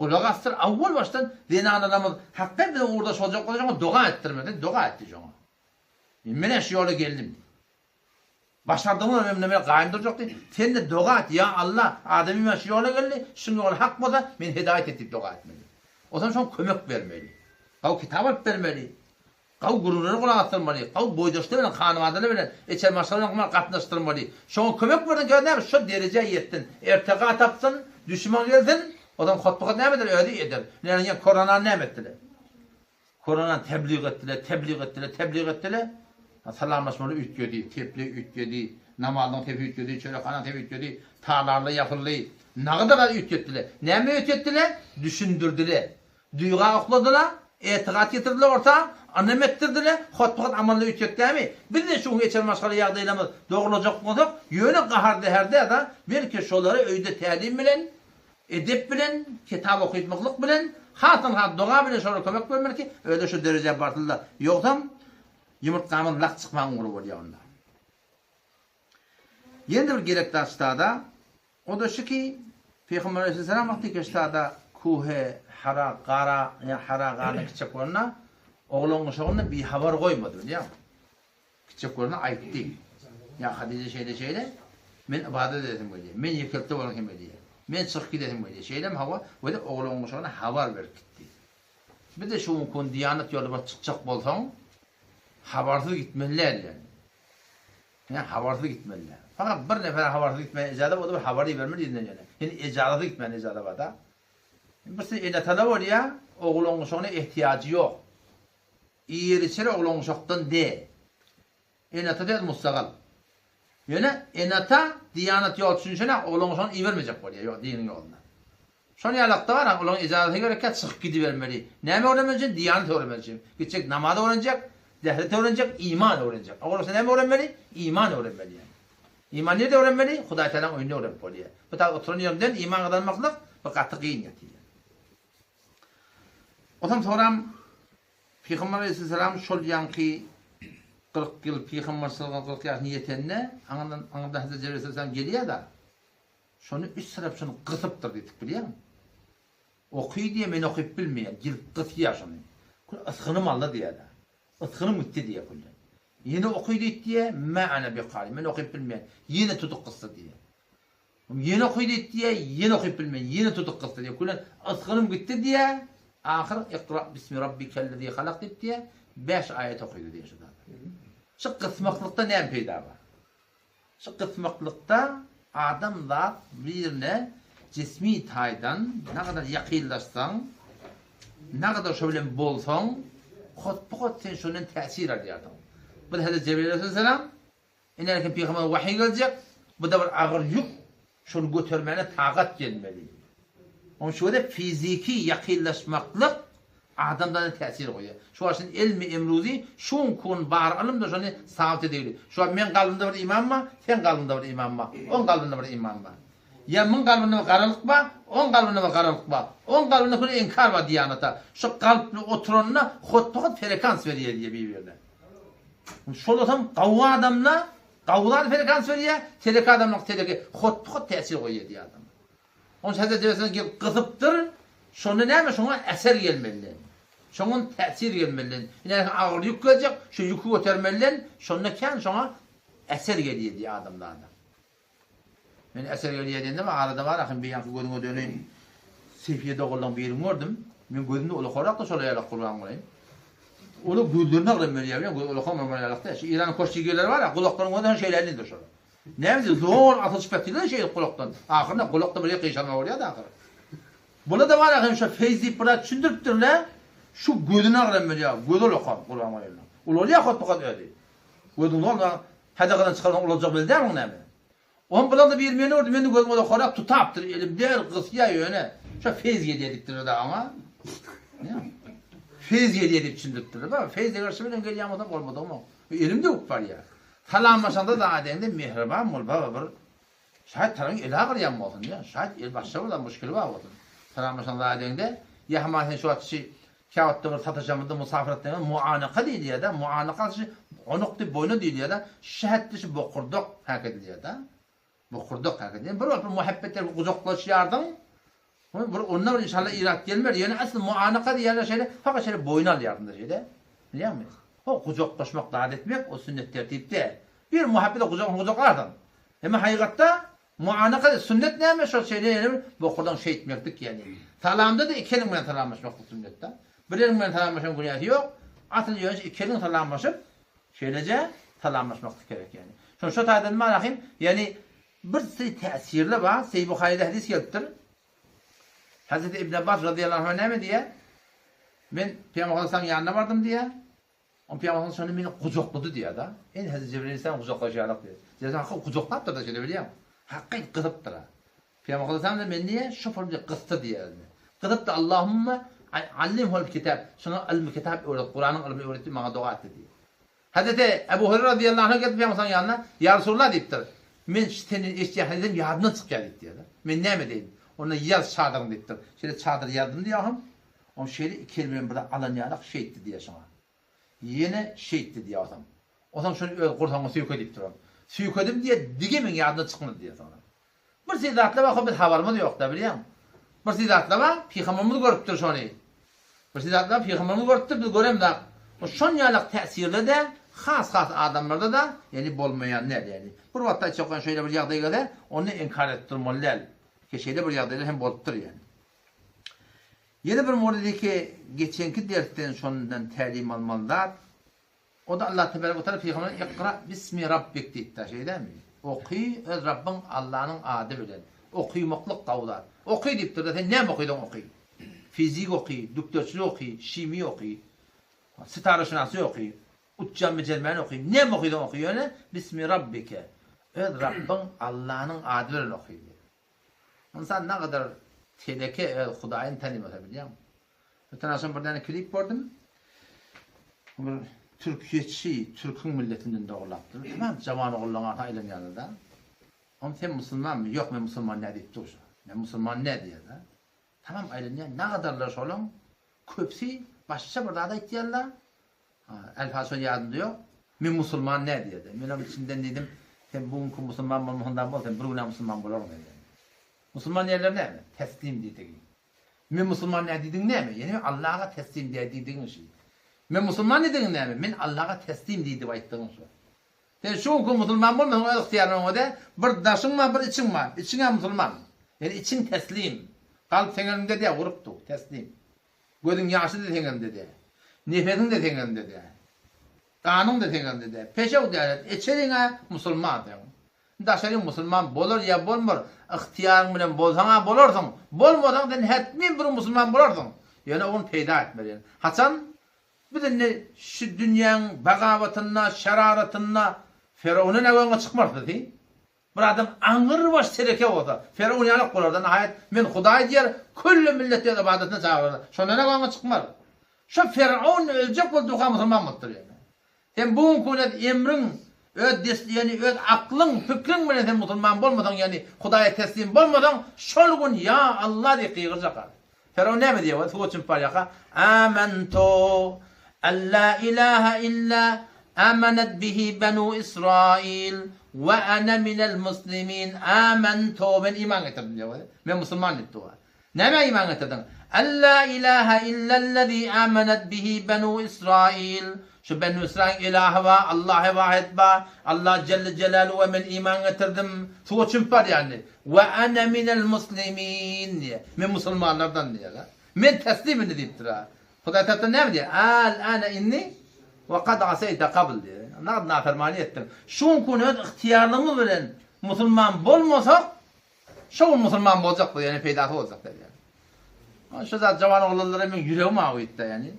Gulak asdyr awwal başdan zenanalarymyz hakdan biziň ugurdaş boljak bolsa şoňa doga etdirmeli sen doga et diý şoňa. Menä şu ýola geldim diý. Başardygyňa men men gaýym durjak diý. Sen-de doga et ýa Alla adamym şu ýola geldi şuň ýoly hak bolsa meni hedaýat et diýip doga etmeli. Ozan şoňa kömek bermeli. Gawy kitap alyp bermeli. Gawy gürrüňlere gulak asdyrmaly, gawy boýdaşlar bilen, hanybadalar bilen, içeri maşgala bilen gatnaşdyrmaly. Şoňa kömek berseň öz näme şo derejä ýetsin. Ertega tapsyn, düşman gelsin, ozan hotbahat näme eder özi eder. Näme ýa koronany näme etdiler? Koronany teblig etdiler, teblig etdiler, teblig etdiler. Salamlaşmalar üýtgedi, tepli üýtgedi, namazyň sepi üýtgedi, çörekhanaň sepi üýtgedi, talarlar ýapyldy. Nagyda zat üýtgetdiler. Näme üýtgetdiler? Düşündirdiler. Duýga okladylar, etigat getirdiler orta, ynam etdirdiler, hotbahat amally üýtjek dämi? Biz-de şu gün geçen maşgala ýagdaýlarymyz dogrulajak bolsak, ýöne gahar-zäher däl-de, belki şolary öýde tälim bilen, edep bilen, kitap okytmaklyk bilen, hasdan-has doga bilen şolara kömek bermeli ki, özi şu derejä barsynlar. Ýogsam, ýumurtgamyz lak çykmagyň ugry bolýar onda. Ýene-de bir gerek zat ştada, o-da şu ki, Pygamber aleyhisselam wagty ki ştada Kuhe, Hara, Gara, ýa Hara garyna gitjek bolanda, oglan-uşagyny bihabar goýmady, bilýäňmi? Gitjek bolanda aýtdy. Ýa Hadije şeýle-şeýle, men ybadat edesim gelýär. Men ýekelikde bolasym gelýär. Men çykyp gidesim gelýär. Şeýlemi hawa, we-de oglan-uşagyna habar berip gitdi. Biz-de şu günki gün Diýanat ýoly bir çykjak bolsaň, habarsyz gitmeli däl ýaly. Ýa habarsyz gitmeli däl. Fakat bir nefere habarsyz gitmäge ejaza bar, o-da bir habar ibermeli yzyndan ýöne. Ýöne ejazasyz gitmäne ejaza bar-da. Birsi ene-atala bolýar, oglan-uşagyna ehtiýajy ýok. Iýer-içer oglan-uşakdan däl. Ene-ata söz mustagal. Ýöne ene-ata diýanat ýol düşünişene oglan-uşagyny ibermejek bolýar ýo diniň ýoluna. Şol ýalakda bar, olaryň ejazasy gerekkä çykyp gidibermeli. Näme öwrenmeli üçin? Diýanat öwrenmeli üçin. Gitjek namaz öwrenjek, dehret öwrenjek, iman öwrenjek. Owal bolsa näme öwrenmeli? Iman öwrenmeli ýani. Iman nirde öwrenmeli? Hudaý Tagalaň öýünde öwrenip bolýar. Bu taý oturan ýeriňden iman gazanmaklyk bu gaty gyn ýatyr. Onsoň soram Pygamber aleýhissalam şol ýaňky 40 ýyl pygamberçilige 40 ýaşyna ýetende aňyrdan aňyrdan Hazreti Jebraýyl aleýhissalam gelýär-de şony üç tarap şony gysypdyr diýdik bilýäňmi? Oky diýýär men okyp bilmeýän gelip gysýar şony. Kül ysgynym aldy diýýär-de. Ysgynym gitdi diýýär külden. Ýene oky diýip diýýär, mä ana bikari men okyp bilmeýän. Ýene tutup gysdy diýýär. Ýene oky diýip diýýär, ýene okyp bilmeýän, ýene tutup gysdy diýýär. Külen ysgynym gitdi diýýär. Ahyr Ikra bismi rabbikellezî halak diýip diýýär, bäş aýat okydy diýýär şu zat. Şu gysmaklykda näme peýda bar? Şu gysmaklykda adamzat birine jismi taýdan nagadar ýakynlaşsaň, nagadar şo bilen bolsaň, hotba-hot sen şondan täsir alýarsyň. Bu Hezreti Jebraýyl aleyhisselam Inerken pygambere wahyý geljek, bu-da bir agyr ýük, şony götermäne tagat gelmeli. Onuň üçin de fiziki ýakynlaşmaklyk adamzada täsir goýýar. Şu wagt şindi elmi emruzi şu günki gün bar ylymda şony sabyt edegli. Şu wagt meň kalbymda bir iman bar, seň kalbyňda bir iman bar, oň kalbynda bir iman bar. Ýa muň kalbynda bir garalyk bar, oň kalbynda bir garalyk bar. Oň kalbynda hüle inkar bar diýanata. Şu kalply oturanda hotba-hot frekans berýär diýýär bir-birine. Şolasam gawy adamda gawy zady frekans berýär, teleki adamda teleki hotba-hot täsir goýýar diýýär adama. Onuň şäher derejesine gelip gysypdyr, şonda näme şoňa eser gelmeli. Şoňa täsir gelmeli. Ine agyr ýük geljek, şu ýüki götermeli, şonda kän şoňa eser gelýär diýýär adamzada. Men eser gelýär diýende arada bar ahym bir ýaňky gözüňe döneýin. Sefiýe doganlaň birini gördüm. Men gözümde ulakarrakdy şol ýalak gurban bolaýyn. Ola gözlerine agram berýär bilen göz ulakan bolmaly ýalakda. Şu Eýranyň koşçigeleri bar ya gulaklaryň gözüne şeýle elinde şol. Näme diýip zor asylyşyp ýatyrlar şeýle gulakdan. Ahyrynda gulakda bir ýer gyşarma bolýar da ahyry. Bula da bar ahym şo feýz diýip biraz düşündiripdirler. Şu gözüne agram berýär. Göz ulakan gurban bolaýyn. Ulalýar hotbukat özi. Gözüň zor Hadagadan çykarsaň ulaljak belli däl muň näme. Oň bilen-de biri meni gördi, meni gözüm oda horap tutapdyr, elim der gysýa ýöne. Şo feýz gelýär diýipdirler dagy oňa. Feýz gelýär diýip düşündiripdirler. Baba, feýz eger şu bilen gelýän bolsa bolmadygym Elim döwüp barýar. Salamlaşanda dagy edeňde mähriban bol baba bir şaýat taraň eli agyrýan bolsun diýýär. Şaýat el başga bir zat muşkili bar bolsun. Salamlaşanda dagy edeňde ýa hamana sen şu wagt şi Käwagtda bir sataşamyzda musafir atlaýan muanaka diýilýär-de, muanaka şu onuk diýip boýna diýilýär-de, şu hetde şu bokurdak häk edilýär-de. Bokurdak häk edilýär. Bir wagt bir muhabbet edip gujaklaşýardyň. Bir onda bir inşallah irat gelmez. Ýöne asly muanaka diýýärler şeýle, fakat şeýle boýna alýardyň-da şeýle. Bilýäňmi? Ho gujaklaşmak zat etmek o sünnet tertip däl. Bir muhabbet gujak gujaklarsyň. Emma hakykatda Muanaka sünnet näme şol şeýle ýene bir bokurdan şeýtmeklik ýagny. Salamda-da iki eliň bilen salamlaşmaklyk sünnetda. Bir eliň bilen salamlaşan günäsi ýok. Asyl ýöne iki eliň salamlaşyp şeýleje salamlaşmaklyk gerek ýagny. Şol şo taýdan manahym ýagny bir sy täsirli bar Seýi Buharyda hadys gelipdir. Hazreti Ibn Abbas razyýallahu anhu näme diýýär? Men Pygamber sallallahu ýanyna bardym diýýär. Oň pygamberimiz şonda meni gujaklady diýýär-de. Indi Hezreti Jibril aleyhisselam gujaklaşýarlar diýýär. Jibril haky gujaklapdyr-da şeýle bilýäňmi? Haky gysypdyr-a. Pygamber aleyhisselam meni diýýär, şu pursat gysdy diýýär elini. Gysypdy, Allahumma allimhul kitab. Şuňa ylmy kitap öwret, Kuranyň ylmyny öwret diýip maňa doga etdi diýýär. Hezreti Ebu Hureyre razyýallahu anh gelip pygamberimiziň ýanyna, Ýa Resulallah diýipdir. Men senden eşidýän hadysym ýadymdan çykýar diýipdir. Men näme edeýin? Onda ýaz çadyryňy diýipdir. Şeýle çadyr ýazdym diýýär oňam. Oň şeýle iki eli bilen bir alan ýalak şeýtdi diýýär şoňa. Ýene şeýtdi diýýär otam. Otam şony öz gursagyňa süýke diýip duran. Süýkedim diýýär, dige meň ýadymdan çykmady diýýär soňra. Bir siz zatlar bar, biz habarymyz ýok-da, bilýäňmi? Bir siz zatlar bar, pygamberimiz görüpdir şony. Bir siz zatlar bar, pygamberimiz görüpdir, biz göremzok. O şon ýalak täsirli-de, has-has adamlarda-da, ýagny bolmaýan däl, ýagny. Bir wagtda aýtjak bolýan şeýle bir ýagdaý gelse, ony inkar edip durmaly däl. Ki şeýle bir ýagdaýlar hem bolupdyr ýani. Ýene bir mowridi geçenki dersden şondan tälim almaly zat, o-da Allah tebarek we taala pygambere Ikra bismi rabbik diýipdir, şeýdemi? Oky öz Rabbyň Allanyň ady bilen. Okymaklyk gowy zat. Oky diýipdir-de, sen näme okysaň oky. Fizik oky, dükderçilik oky, şimiýa oky, sitaraşynasy oky, uçjan bejermäni oky, näme okysaň oky, ýöne bismi rabbike, öz Rabbyň Allanyň ady bilen oky diýýär. Ynsan nagadar teleke öz Hudaýyny tanymasa bilýäňmi? Öten agşam bir däne klip gördüm. Bir türkiýeçi, türküň milletinden dogrulapdyr. Tamam jawan ogullaň arasynda aýlanýarlar-da. Oňa sen musulmanmy? Ýok men musulman däl diýip dur. Men musulman däl diýýär-de. Tamam aýlanýar. Nagadarlar şolaň köpüsi başga bir zat aýtýarlar. Elfaz şol ýadymda ýok. Men musulman däl diýýär-de. Menem içimden diýdim, sen bu günki musulman bolmasaň da bol, sen bir gün-ä musulman bolarsyň sen diýdim. Musulman diýenleri näme? Teslim diýdigi. Men musulman däl diýdigiň näme? Ýene men Allaha teslim däl diýdigiň şi. Men musulman diýdigiň näme? Men Allaha teslim diýdip aýtdygyň şo. Sen şu günki musulman bolmasaň öz ygtyýaryň oňa däl, bir daşyň bar, bir içiň bar. Içiň-ä musulman. Ýöne içiň teslim. Kalp seň eliňde däl, urup dur, teslim. Gözüň ýaşy-da seň eliňde däl. Nefesiň-de seň eliňde däl. Ganyň-da seň eliňde däl. Peşew däl, içeriň-ä musulman sen. Daşaryň musulman bolar ýa bolmar, ygtyýaryň bilen bolsaň-a bolarsyň, bolmasaň sen hetmin bir musulman bolarsyň. Ýöne ony peýda etmeli. Haçan? Biz indi şu dünýäň bagawatynda, şeraratynda Ferowna nägöňe çykmarys biz, hi? Bir adam aňrybaş teleke bolsa, Ferowun ýalak bolar-da, nahaýat, men Hudaý diýer, külli milleti öz ybadatyna çagyrar-da. Şonda nägöňe çykmar. Şo Ferowun öljek bolup durka musulman bolupdyr ýöne. Sen bu günki gün öz emriň, öz dest, ýagny öz aklyň, pikriň bilen sen musulman bolmasaň, ýagny Hudaýa teslim bolmasaň, şol gün Ýa Alla diýip gygyrjak a. Firawn näme diýýär? Suwa çümüp barýarka, Amantu an la ilaha illa amanat bihi banu Israil we ana minel muslimin. Amantu men iman getirdim diýýär. Men musulman diýip dur. Nämä iman getirdiň? An la ilaha illellezî âmenat bihi benû Israil. Şu Benû Israiliň ilahy bar, Allahy wahid bar, Allah jelle jelaluwa men iman getirdim. Suwa çümüp barýan diý. We ene minel muslimin diýýär. Men musulmanlardan diýýär. Men teslim indi diýipdir. Hudaý tarapdan näme diýýär? Al ane indi we kad aseýte kabl diýýär. Nagt nafermany etdiň. Şu günki gün öz ygtyýarlygymyz bilen musulman bolmasak, Şo gün musulman boljak bu ýene peýdasy boljak däl ýani. Şu zat jawan oglanlara meň ýüregim awytda ýani.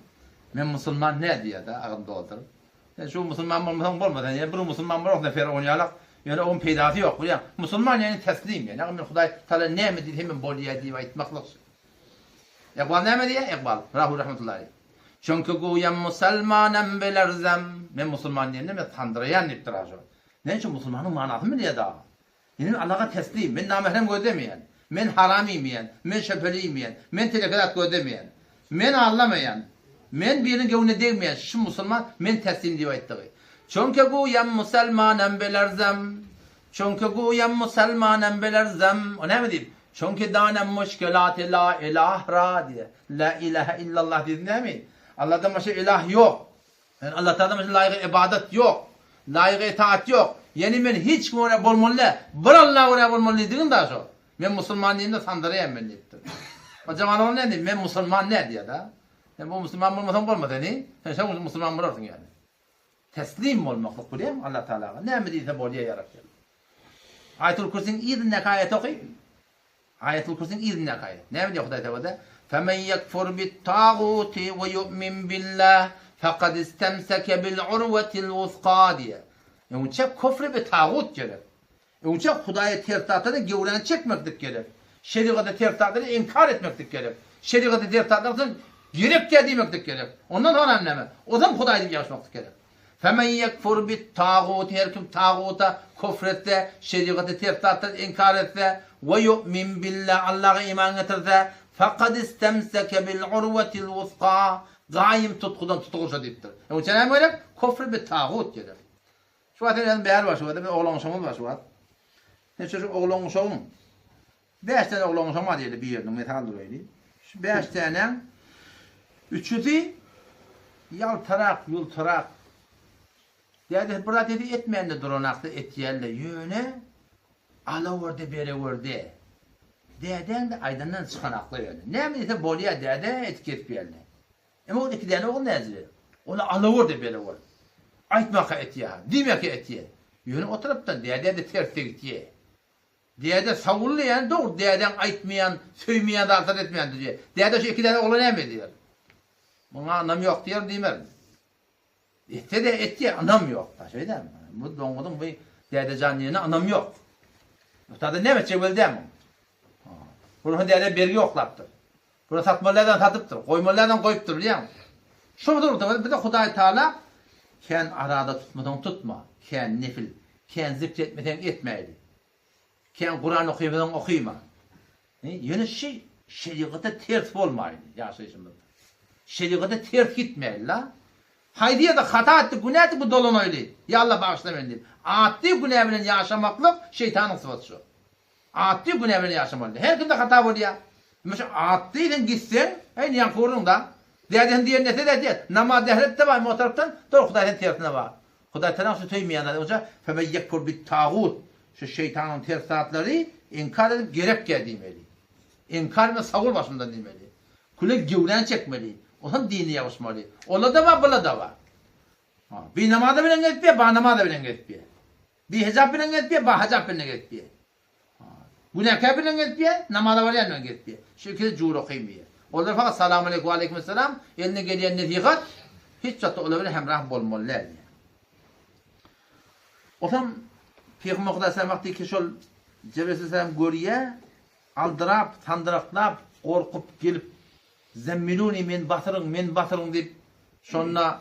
Men musulman nä diýýärde agyn dolduryp. Sen şu musulman bolmasaň bolmaz sen ýene bir gün musulman bolarsyň sen ferowun ýalak. Ýöne oň peýdasy ýok bilýäň. Musulman ýani teslim ýani. Ýagny men Hudaý Taala näme diýse men bolýa diýip aýtmaklyk. Iqbal näme diýýär? Iqbal, Rahul rahmetullahi aleýh. Çünki guýam musalmanam bilerzem. Men musulman diýende men sandyraýan diýipdir ha şo. Näme üçin musulmanyň manasyny bilýär dagy. Men Allaha teslim, men namährem gözlemeýän, men haram iýmeýän, men şöpeli iýmeýän, men teleke zat gözlemeýän, men aldamaýan, men biriniň göwnüne degmeýän, şu musulman men teslim diýip aýtdygy. Çünki guýam musalmanam belerzem, çünki guýam musalmanam belerzem, o näme diýip, çünki danem muşkelaty la ilah ra diýýär. La ilahe illallah diýdi näme? Allahdan başga ilah ýok. Ýani Allah Tagaladan başga laýygy ybadat ýok. Laýygy itaat ýok. Ýani men hiç kime görä bolmaly däl. Bir Allaha görä bolmaly diýdigiň da şo. Men musulman diýende sandyraýan men diýipdir. O jawan oglan näme diýdi? Men musulman däl diýýär da. Sen bu musulman bolmasaň bolmaz ýani. Sen şo gün musulman bolarsyň ýani. Teslim bolmaklyk bilýäňmi Allah Tagalaga? Näme diýse bolýar ýa Rabbi. Aýatul Kürsiniň yzyndaky aýaty oky. Aýatul Kürsiniň yzyndaky aýat. Näme diýýär Hudaý Tagala? Femen ýekfur bit-taguti we ýu'min billah fekad istemseke bil urwetil wusga diýýär. Öňçe küfri bi tagut gerek. Öňçe Hudaýa ters zatlara gewräni çekmeklik gerek. Şerigata ters zatlary inkar etmeklik gerek. Şerigata ters zatlar gerek däl diýmeklik gerek. Ondan soňra näme? Ozam Hudaý diýip ýaşmaklyk gerek. Femen ýekfur bit-tagut, her kim taguta küfr etse, şerigaty ters zatlary inkar etse, we ýu'min billah, Allaha iman getirse, fekad istemseke bil urwetil wusga, gaýym tutgudan tutugyşa diýipdir. Onuň üçin näme gerek? Küfr bit-tagut gerek. Şu wagt sen özüň bäri bar şu wagt, bir oglan-uşagymyz bar şu wagt. Sen şu oglan-uşagyň Bäş däne oglan-uşagym bar diýeli biriniň, mysal duraýly. Şu bäş dänäň üçüsi ýaltarak, ýultarak. Dädesi bir zat diýse etmän-de duranakda etýärler, ýöne alawerde, berewerde. Dädäň-de aýdandan çykanakla ýöne. Näme diýse bolýa däde edip gezip ýördi. Emma ol iki däne ogul näzire. Ony alawur diýip belewur. Aýtmaka etýä, diýmeke etýä. Ýöne o tarapdan dädä-de tersde gitýä. Däde sawully ýani dogry dädäň aýtmaýan, söýmeýän zatlary etmeýändir diýýär. Däde şu iki däne ogla näme edýär? Muňa ynam ýok diýerin diýmerin. Etse-de etýär, ynam ýok. Da şeýdämi? Bu doňňuzyň bu däde jan diýenine ynam ýok. Muhtada näme etjek belli däl muň. Bular däde bergi ýoklapdyr. Bular satmaly ýerden satypdyr, goýmaly ýerden goýupdyr bilýäňmi? Şo durumda bize Hudaý Taala kän arada tutmasaň tutma, kän nefil, kän zikr etmeseň etmäýli. Kän Kuran okymasaň okyma. Ýöne şi şerigata ters bolmaýly ýaşaýşymyzda. Şerigata ters gitmäýli-la. Haýsy ýerde hata etdik, günä etdik bu dolanaýly. Ýa Alla bagyşla meni diýip. Atdy günä bilen ýaşamaklyk şeýtanyň sypaty şo. Atdy günä bilen ýaşamaly. Her kimde hata bolýa. Emma şu atdy sen gitseň, heý ýaňky gürrüň-da. Dädesiniň diýenine etse-de edýär. Namaz dähret-de bar, emma o tarapdan dogry Hudaý seni tersine bar. Hudaý tagalaň şu söýmeýän zady bolsa, Femen ýekfur bit-tagut, şu şeýtanyň ters zatlary inkar edip gerekýär diýmeli. Inkar etme sag bol başymdan diýmeli. Küle gewräni çekmeli. Onsoň dine ýapyşmaly. Ola-da bar, bula-da bar. Binamaza bilen gezip ýa, banamaza bilen gezip ýa. Bihijap bilen gezip ýa, bahijap bilen gezip ýa. Günäkär bilen gezip ýa, namaza barýan bilen gezip ýa. Şu ikisi jura kyn diýýär. Olar fakat salam aleýkum, waleýkim-essalam, elinden gelýän nesihat, hiç zatda olar bilen hemrah bolmaly däl diýýär. Otam Pygamber Hudaý salam wagty ki şol Jebraýyl aleyhisselam görýär, aldyrap, sandyraklap, gorkup gelip, Zemmiluni meni basyryň, meni basyryň diýip, şonda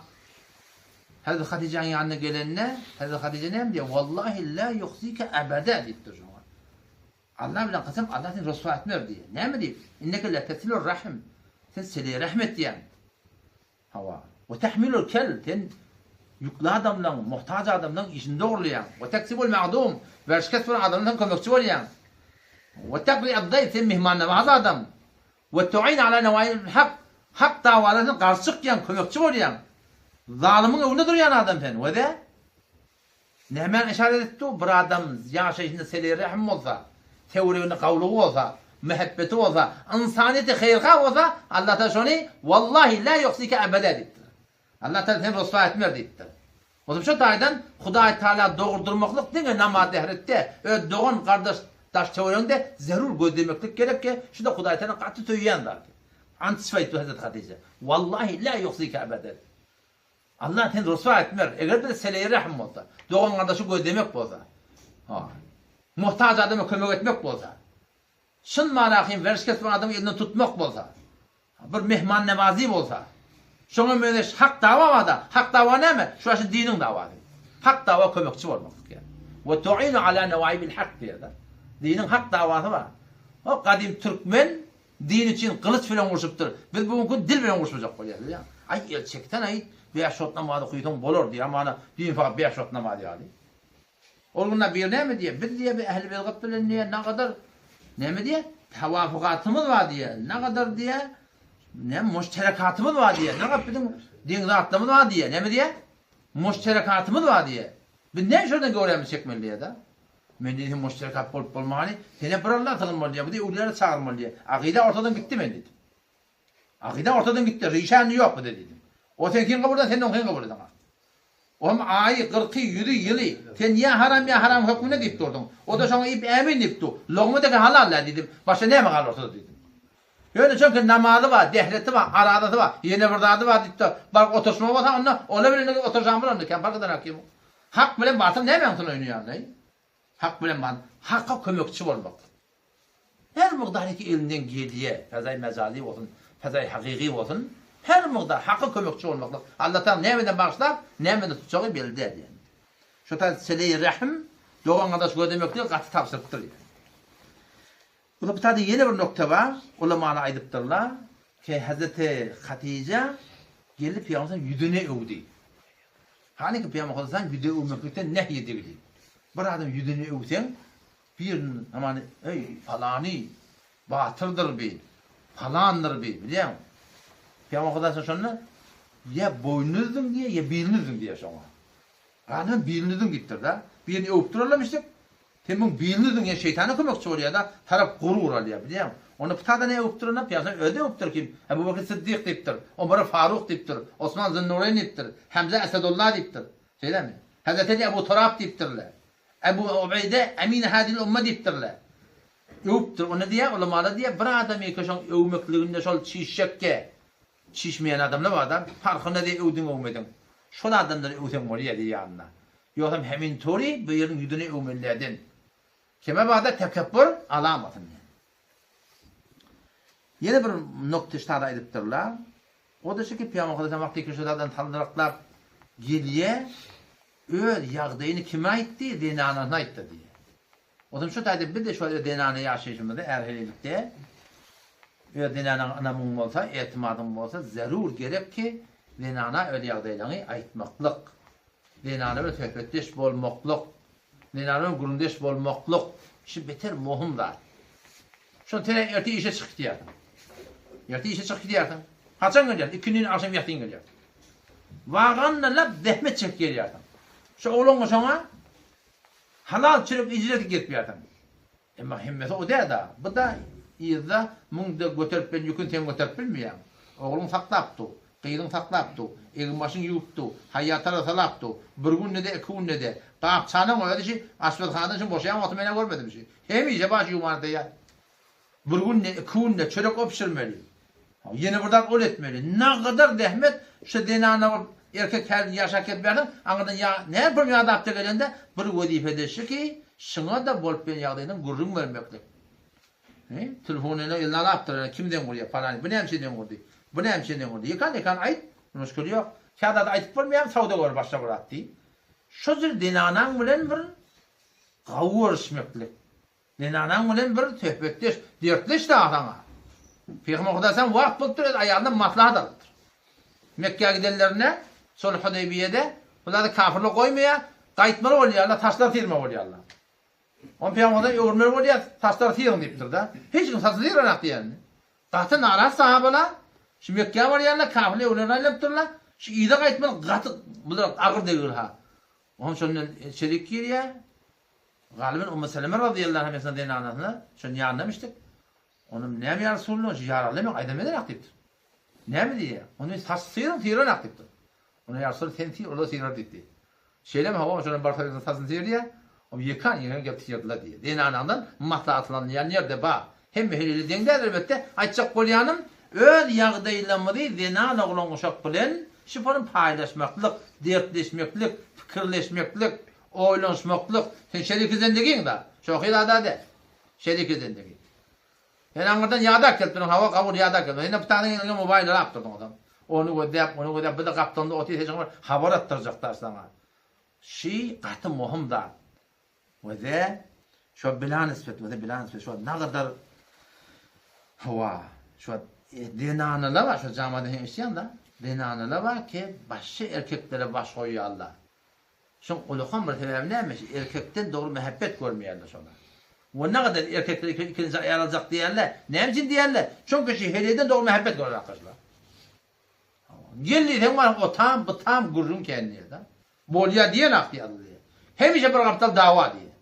Hezreti Hatyjanyň ýanyna gelende, Hezreti Hatyja näme diýýär? Wallahi la yuhzike abada diýipdir şoňa. Allah bilen kasam, Allah seni ryswa etmer diýýär. Näme diýip? Inneke la tesilur rahim. Sen sile rahm etýäň. Hawa. We tahmilul kel, sen ýükli adamlaň, muhtaç adamlaň işini dogurlaýaň. We teksibul ma'dum, werşikes bolan adamlara sen kömekçi bolýaň. We takri ad-daýf, sen myhmannewaz adam. We tu'in ala nawaibul hak, hak dawalaryna sen garşy çykýaň, kömekçi bolýaň. Zalymyň öňünde durýan adam sen. We de Nämäni yşarat etdi bu? Bir adam ýaşaýşynda seleý-rehim bolsa, töwereginde gawulygy bolsa, mähebbeti bolsa, ynsanyýete haýyrhah bolsa, Allatagala şony Wallahi la ýuhzike ebeda diýipdir. Allatagala seni ryswa etmer diýipdir. Bolsa şo taýdan Hudaý Tagala dogry durmaklyk diňe namaz dähretde, öz dogan gardaş daş töweregiňde zerur gözlemeklik gerek ki, şu-da Hudaý Tagala gaty söýýän zady. Ant içip aýtdy Hezreti Hatyja. Wallahi la ýuhzike ebeda. Allah seni ryswa etmer, eger-de seleýi rähm bolsa, dogan gardaşy gözlemek bolsa, ha, muhtaç adama kömek etmek bolsa, çyn manahym werşikes bir adamyň elinden tutmak bolsa, bir mehmannewazi bolsa, şoňa meňzeş hak dawa barda, hak dawa näme? Şu başy diniň dawasy. Hak dawa kömekçi bolmaklyk ýa. We tu'inu ala nawaibil hak diýýär-de. Diniň hak dawasy bar. O gadym türkmen Din üçin gylyç bilen urşupdyr. Biz bu günki gün dil bilen urşmajak bolýas bilýäňmi? Aý el çeksene-aý, bäş wagt namaz okysaň bolar diýýär, mana din fakat bäş wagt namaz ýaly. Ol günde biri näme diýýär? Biz diýýär, biz ähli bidgat bilen diýýär, nagadar näme diýýär? Tawafukatymyz bar diýýär, nagadar diýýär, näme muşterekatymyz bar diýýär, nagat biziň deň zatlarymyz bar diýýär, näme diýýär? Muşterekatymyz bar diýýär. Biz näme şondan göwrämizi çekmeli diýýär-de. Men diýdim, muşterekat bolup bolmany, senem bir Alla sygynmaly diýýär, bu diýýär, öwlüýäni çagyrmaly diýýär. Akyda ortadan gitdi men diýdim. Akyda ortadan gitdi, rişa indi ýok bize diýdim. O seňkiň gabyrdan, sen oňkyň gabyrdan. O hem aýy, gyrky, ýüzi, ýyly, sen ýa haram, ýa haram hökmünde diýip durduň. O-da şoňa iýip ämin diýip dur. Logma deke halal däl diýdim. Başga näme galdy ortada diýdim. Ýöne çünki namazy bar, dehreti bar, arazasy bar, ýene bir zady bar diýip-de, baryp oturyşma bolsa, onda olar bilen oturyşan bolar onda, kän park eder hakim. Hak bilen batyl nämäň üstünde oýnaýanlaý? Hak bilen batyl, haka kömekçi bolmak. Her mugdar iki elinden gelýä, fezaý mejazy bolsun, fezaý hakyky bolsun, her mugdar haka kömekçi bolmaklyk. Allatagala nämeden bagyşlap, nämeden tutjagy belli däl ýaly. Şo taýda seleý rähm, dogan-gardaş gözlemekligi gaty tabşyrypdyr ýaly. Bu taýda ýene bir nokta bar, ulamany aýdypdyrlar, ki Hezreti Hatyja geldi pygamberimiziň ýüzüni öwdi. Hany ki pygamber Hudaýdan ýüze öwmeklikden nehy edildi. Bir adam ýüzüni öwseň, birini hamany eý palany batyrdyr bi, palandyr bi, bilýäňmi? Pygamber Hudaýdan şonda ýa boýnuny üzdüň diýýär, ýa bilini üzdüň diýýär şoňa. Ganym bilini üzdüň diýipdir-de. Birini öwüp durarlarmyş diýip. Sen muň bilini üzüň ýa şeýtana kömekçi bolýada tarap gurur alýar bilýäňmi? Onda pytada ne öwüpdir onda pyýasan özi öwüpdir kim? Ebu Bekr Syddyk diýipdir, Omara Faruk diýipdir, Osman Zünnureýn diýipdir, Hemze Esedulla diýipdir. Şeýlemi? Hezreti Eli Ebu Turap diýipdirler. Ebu Ubeýde Emini Hadil Umma diýipdirler. Öwüpdir. Onda diýýär ulamalar diýýär bir adamy şoň öwmekliginde şol çişjekge çişmeýän adamlar barda parhyna diýýär öwdüň öwmediň. Şol adamlary öwseň bolýar diýýär ýanynda. Ýogsam hemin tory bu ýeriň ýüzüni öwmelilerden. Keme barda tekepbur alamasyn diýen. Ýene bir nokta ştada aýdypdyrlar. O-da şu ki Pygamber Hudaýdan wagty ki şu zadan saldyraklap gelýä, öz ýagdaýyny kime aýtdy, zenanasyna aýtdy diýýär. Ozam şu taýda biz-de şu öz zenana ýaşaýşymyzda är-heleýlikde öz zenanaňa ynamyň bolsa, etimadyň bolsa zerur gerek ki zenana öz ýagdaýlaňy aýtmaklyk. Zenana bilen söhbetdeş bolmaklyk, zenana bilen gürrüňdeş bolmaklyk şu beter möhüm zat. Şony sen erte işe çykyp gidýärsiň. Erte işe çykyp gidýärsiň. Haçan gelýärsiň? Ikindin agşam ýatyn gelýärsiň. Waganda lap zähmet çekip gelýärsiň. Şu oglanňa şoňa halal çörek ejir edip gelip ýärsiň. Emma hemmesi o däl-da. Bu-da yzda muň-da göterip bilen ýüküni sen göterip bilmeýäň. Ogluň saklap dur, gyzyň saklap dur, egin-başyň ýuwup dur, haýýat arassalap dur. Bir günde-de, iki günde-de. Gap-çanagyň özi şi, aşpezhanadan şi boşaýan wagty men-ä görmedim şi. Hemişe baş ýuwmana taýýar. Bir günde, iki günde çörek o bişirmeli. Ýene bir zat ol etmeli. Nagadar zähmet şu zenana bolup erkek häzir ýaşap gelip ýatyň, aňyrdan ýa näme pul ýadapda gelende bir wezipede şu ki, şyňa-da bolup bilen ýagdaýdan gürrüň bermeklik. He, telefon ene eline alapdyr, ene kim zeň urýar, palany, bu näme üçin zeň urdy, bu näme üçin zeň urdy, ýekan-ýekan aýt, muşkil ýok. Kä zady aýdyp bolmaýar, sawda gör başga bir zat diý. Şo jür zenanaň bilen bir gawy görüşmeklik. Zenanaň bilen bir söhbetdeş, dertleş dagy saňa. Pygamber Hudaýsan wagt bolupdyr öz aýalyndan maslahat alypdyr. Mekgä gidenlerinde şol Hudeýbiýede bulary kafirler goýmaýar, gaýtmaly bolýarlar, saçlary syrmaly bolýarlar. Ony Pygamber Hudaý öwürmeli bolýar, saçlary syryň diýipdir-de. Hiç kim saçyny syranak diýenini. Gaty narahat sahabalar şu Mekgä barýarlar, kafirler öwlerine aýlanyp durlar. Şu yza gaýtmaly gaty bular agyr degir ha. Oňa şondan içerik girýär. Galyban Ummu Seleme razyýallahu anha meselen zenanasyna şonuň ýanyna mişdik. Onuň näme ýa Resulullah şu ýaraly men aýdam edenak diýipdir. Näme diýýär? Ony saç syryň syranak diýipdir. Ony ýa Resul sen syr olar syrar diýipdi. Şeýlemi hawa şondan barsa saçyny syrýar. O ýekan ýekan gelip syrdylar diýýär. Zenanaňdan maslahatlanylýan ýerde bar. Hemme heleli deň däl elbetde. Aýtjak bolýanym öz ýagdaýlarymyzy zenan oglan uşak bilen şifonym paýlaşmaklyk, dertleşmeklik, pikirleşmeklik, Oýlanyşmaklyk, sen şeriki zendigiň-da, şohy zad-a däl. Şeriki zendigi. Sen aňyrdan ýadap gelip durun, hawa, kabul ýadap gelip. Sen-de putagyň eliňe mobaýl alap durduň adam. Ony gözläp, ony gözläp, bir-de gapdalynda otyr, hejiň bir habar atdyrjak daş saňa. Şi gaty möhüm zat. Weze, şo bila nisbet, weze bila nisbet, şo nagadar, hawa, şo zenanalar bar, şo jamada sen eşidýäň-da, zenanalar bar ki, başga erkeklere baş goýýarlar. Şoň ulakan bir sebäbi näme şu erkekden dogry mähebbet görmeýärler şolar. We nagadar erkekler ikinji aýal aljak diýýärler. Näme üçin diýýärler? Çünki şu heleýden dogry mähebbet görenok şular. Gel diýseň bar o tam bu tam gürrüň kän diýýär-de. Bolýa diýenak diýýär. Hemişe bir gapdal dawa diýýär.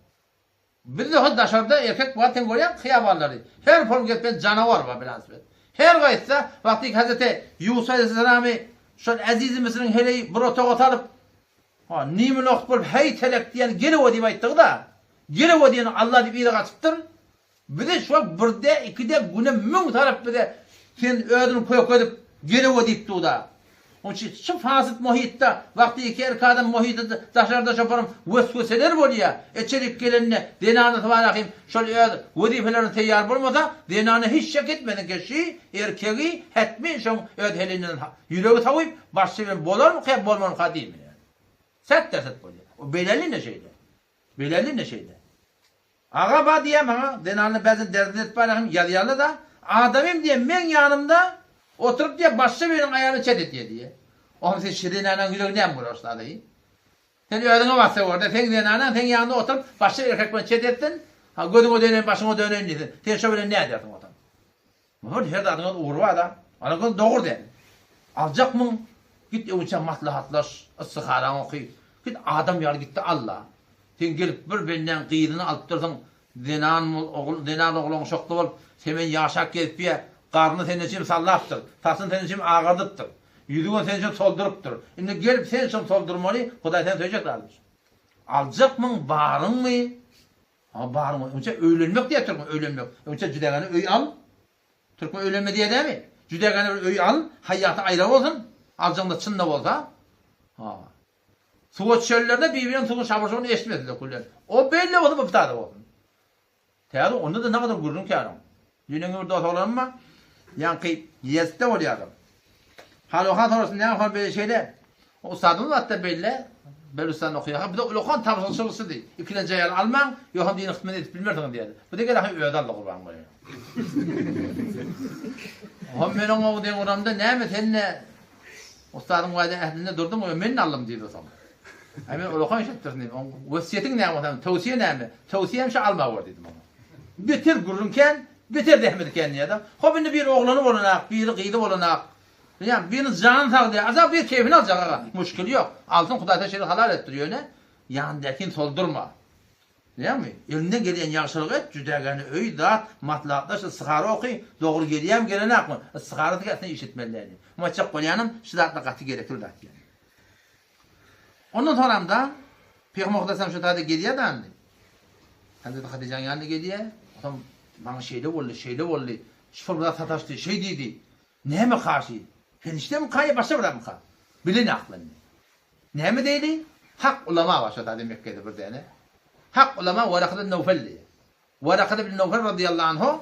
Bizde hol daşarda erkek bar sen görýäň hyýabanlary. Her pol geplen janawar bar bilansbet. Her gaýtsa wagty Hazreti Ýusup aleýhissalamy şol Ezizi Misriň heleýi bir otaga salyp ha nimi noht bolup heý telek diýen gelewo diýip aýtdygy-da gelewo diýen Allah diýip yza gaçypdyr. Bize şu wagt birde ikide güne müň tarap bize sen özüni kökedip gelewo diýip dur-da. Onuň üçin şu fasyt muhytda wagty iki erkek adam muhyty daşarda şoparyň wesweseler bolýar. Içerik gelende zenanasy bar ahim şol öz wezipelerine teýýar bolmasa zenana hiç şek etmesin ki şi erkegi hetmin şoň öz helinden ýüregi sowyp başy bilen bolarmyka ýa bolmarmyka diýmeýär. Sert derset bolýar. O beýleli-de şeýle. Beýleli-de şeýle. Aga ba diýýär maňa, zenanlar bäzden derdini edip barýar hem ýazýarlar-da, adamym diýýär meň ýanymda oturyp diýýär başga biriniň aýalyny çet etýär diýýär. Ohm sen şi zenanaň ýüregi näme bolar şda-da-y? Sen özüňe bassa gör-de, seň zenanaň seň ýanyňda oturyp başga bir erkek bilen çet etsin, ha gözüňe döneýin başyňa döneýin diýsin, sen şo bilen nädersiň otam? Muhur her zadyň öz ugry bar-da. Ana gyz dogry däl. Aljakmyň? Git öňçä maslahatlaş, ystyharaňy oky. Git adam ýaly git-de al-la. Sen gelip bir bendäň gyzyny alypdyrsyň, zenan ogul, zenan oglan uşakly bolup, semen ýaşap gezipýä, garny senden çem sallapdyr, saçyny senden çem agardypdyr, ýüzügem senden çem soldurypdyr. Indi gelip sen şony soldurmaly, Hudaý seni söýjek zadymy? Aljakmyň, baryňmy? Ha, baryňmy? Öňçe öýlenmek diýýär türkmen, öýlenmek. Öňçe jüdägäni öý al. Türkmen öýlenme diýýär dämi? Jüdägäni bir öý al, haýýaty aýra bolsun, aljaňda çyn-da bolsa. Ha. Suwa düşenlerinde bir-biriniň suwuň şabyrşygyny eşitmesinler küllen. O belli bolsun, bu pitada bolsun. Täze onda-da nagadar gürrüň käriň. Düýn bir dos oglanym bar. Ýaňky Ýezde bolýardy. Hal-ohan sorasyn näme hal beýle şeýle. Ussadymyz hatda beýle Belüstanda okaýarka bize ulakan tabşyryk şydy. Ikilenji aýal almaň, ýogsam dini hyzmat edip bilmersiňiz diýerdi. Bu-da gel ahy özi aldy gurban bolýan. Hom men oňa deň uramda näme sen-de Ussadyň wada ähdinde durduň we men aldym diýdi soň. Aý men ulakan iş etdirsin diýdim. Oň wesýetiň näme bolsa, towsiýe näme? Towsiýem şu alma bor diýdim oňa. Beter gürrüň kän, beter zähmeti kän diýýär-de. Hop indi biri oglany bolanak, biri gyzy bolanak. Bilýäňmi, biriniň jany sag diýýär. Ajap bir keýpini aljak aga. Muşkil ýok. Alsyn Hudaý sen şeýle halal etdir ýöne ýanyndakyny soldurma. Bilýäňmi? Elinden gelýän ýagşylygy et, jüdägäni öý, zat, maslahatlaş, istihara oky, dogry gelýämi, gelenakmy? Istiharasy gelsene iş etmeli däl. Muňa aýtjak bolýanym, şu zatlar gaty gerekli zat ýaly. Ondan soramda, Pygamber Hudaýam şu taýda gelýär da indi. Hazreti Hatyjaň ýanyna gelýär. Onsoň maňa şeýle boldy, şeýle boldy, şol bir zat sataşdy, şeý diýdi. Näme kaşy? Perişdemika ýa başga bir zatmyka? Bilen aklandy. Näme diýdi? Hak ulama bar şo taýda Mekgede bir däne. Hak ulama Warakada ibn Nowfel diýýär. Warakada ibn Nowfel radyýallahu anhu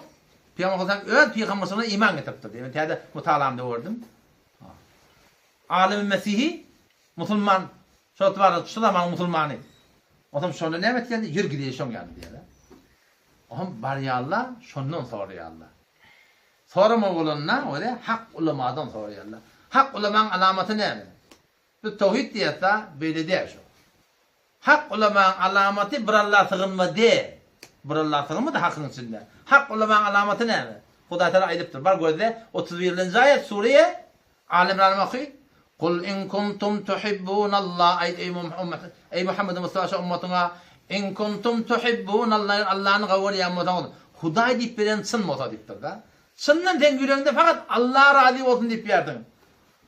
Pygamber sallallahu öz pygamberçiligine iman getiripdir diýýär. Men täze mutalamda gördüm. Alymy Mesihi musulman şo wagt şu zamanyň musulmany. Onsoň şonda näme etýär? Ýör gideýin şoň ýanyna diýýär. Ohm barýarlar, şondan soraýarlar. Sorama bolanda özi hak ulamadan soraýarlar. Hak ulamaň alamaty näme? Biz towhid diýýäs-da, beýle däl şo. Hak ulamaň alamaty bir Alla sygynma de. Bir Alla sygynma-da hakyň içinde. Hak ulamaň alamaty näme? Hudaý Tagala aýdypdyr. Bar gözle, 31-nji aýat, sure Aly Imranyň oky. Kul in kuntum tuhibbunallah aýt eý eý Muhammed Mustafa şu ummatyňa in kuntum tuhibbunallah eger Allany gowy görýän bolsaňyz Hudaý diýip beren çyn bolsa diýipdir-da. Çyndan seň ýüregiňde fakat Alla razy bolsun diýip ýärdiň.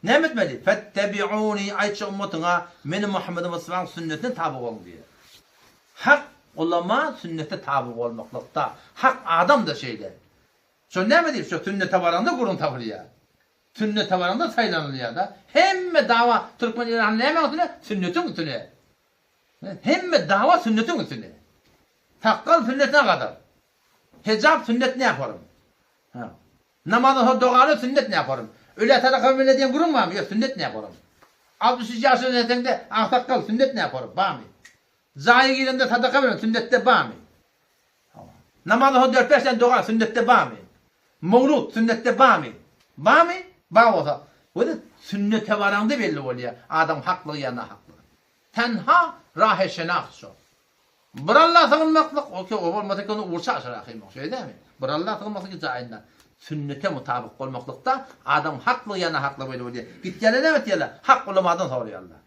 Näme etmeli? Fettebi'uni aýt şu ummatyňa meni Muhammed Mustafanyň sünnetine taby boluň diýýär. Hak ulama sünnete taby bolmaklykda. Hak adam-da şeýle. Şo näme diýip şo sünnete baranda gürrüň tapylýar. Sünnete baranda saýlanylýar-da. Hemme dawa türkmen ilahyn nämäň üstüne? Sünnetiň üstüne. Hemme dawa sünnetiň üstüne. Sakgal sünnet nä gadar? Hejap sünnet nä horun? Ha. Namazdan soň dogaly sünnet nä horun? Ölä sadaka bermeli diýen gürrüň barmy? Ýok, sünnet nä horun? 63 ýaşyna ýeteňde aksakgal sünnet nä horun? Barmy? Jaýa girende sadaka bermeli sünnetde barmy? Namazdan soň dört-bäş däne doga sünnetde barmy? Mowlud sünnetde barmy? Barmy? Bar bolsa, gözi sünnete baraňda belli bolýar, adamyň haklygy ýa nahaklygy. Tenha rahe şenaht şo. Bir Alla sygynmaklyk, okey, o bolmasa eken ugur çaşar ahym, şeýle dälmi? Bir Alla sygynmaklyk jaýynda. Sünnete mutabyk bolmaklykda adamyň haklygy ýa nahaklygy belli bolýar. Gitýärler näme etýärler? Hak ulamadan soraýarlar.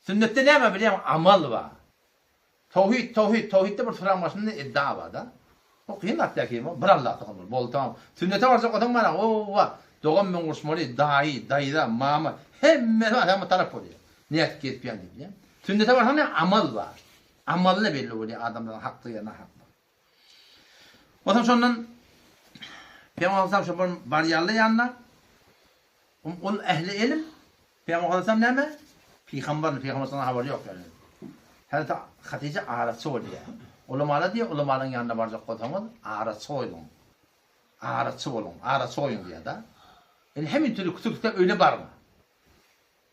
Sünnetde näme bilýäňmi? Amal bar. Towhid, towhid, towhidde bir suraň başynda iddia bar-da. O kyn zat däl kim o? Bir Alla sygynmaly. Boldy tamam. Sünnete barjak bolsaň mana owa, dogan bilen uruşmaly, daýy, daýza, mama, hemmesi bar, saňa tarap bolýar. Nädip gezip ýan diýip, bilýäňmi? Sünnete barsaň näme? Amal bar. Amalda belli bolýar adamlaryň hakdygy ýa nahakdygy. Onsoň şondan Pygamber aleyhisselam şo bir barýarlar ýanyna. Ol ähli ilim Pygamber aleyhisselam näme? Pygamber, pygamber sallallahu habary ýok ýaly. Hazreti Hatije araçy bolýar. Ulamalar diýýär, ulamalaryň ýanyna barjak bolsaňyz, araçy goýuň. Araçy boluň, araçy goýuň diýýär-de. Indi hemin türlü kütük öýle barma.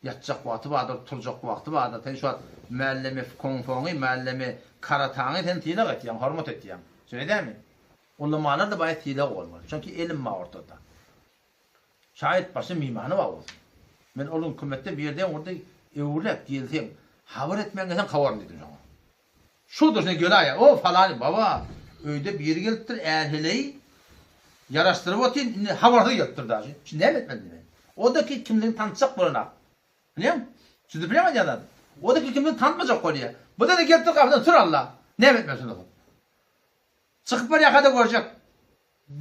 Ýatjak wagty bardyr, turjak wagty bardyr. Sen şu wagt mällemi kung-fuňy, mällemi karataňy sen sylag etýäň, hormat etýäň. Şeýle dälmi? Ulamalar-da baýat sylag bolmaly. Çünki ilim bar ortada. Şaýat başy mimany bar bolsun. Men ol gün kümetde bir ýerde urdy, öwrüläp gelseň, habar etmän gelseň kowaryn diýdim şoňa. Şudur şine geläýýär. O falany baba, öýde biri gelipdir, är-heleý ýaraşdyryp otyryn, indi habarsyz gelipdir daşy. Şindi näme etmeli men? O-da ki kimligini tanytjak bolanok. Bilýäňmi? Siz bilýäňmi aýdýan zadym? O-da kimini tanymajak bolýar. Bu-da gelip dur gapydan sür Alla. Näme etmeli şunda soň? Çykyp barýarka-da görjek.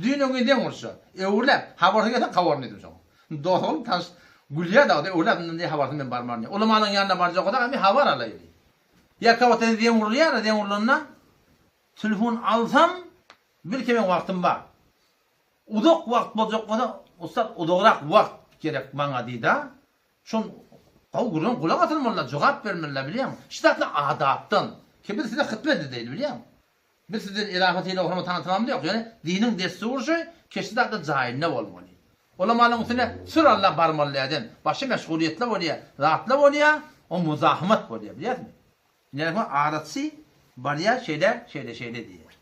Düýn öňňin deň urşa. Öwrüläp, habarsyz gelseň habaryny diýdim şoňa. Dost ogul tanyş gülýär dagy, öwrüläp indi ne habarsyz men barmaryn diýýär. Ulamanyň ýanyna barjak bolsak, men habar alaýyn diýýär. Ýa käwagt sen zeň urulýar, zeň urlanda telefon alsam, belki meň wagtym bar. Uzak wagt boljak bolsa, ussat uzagrak wagt gerek maňa diýda. Şol gowy gürrüň gulak asylmalyda, jogap bermelidä bilýäňmi? Şu zatlar adapdan. Ki biz size hytmet edeýli bilýäňmi? Biz sizden edafa sylag hormat tanatymamyz ýok, ýöne diniň dessury şu, keşde zatlar jaýynda bolmaly. Ulamalaryň üstüne sür alla barmaly däden, başy meşgulyýetli bolýa, zatly bolýa, o muzahymat bolýa, bilýäsmi? Ine araçy barýa şeýle, şeýle, şeýle diýýär.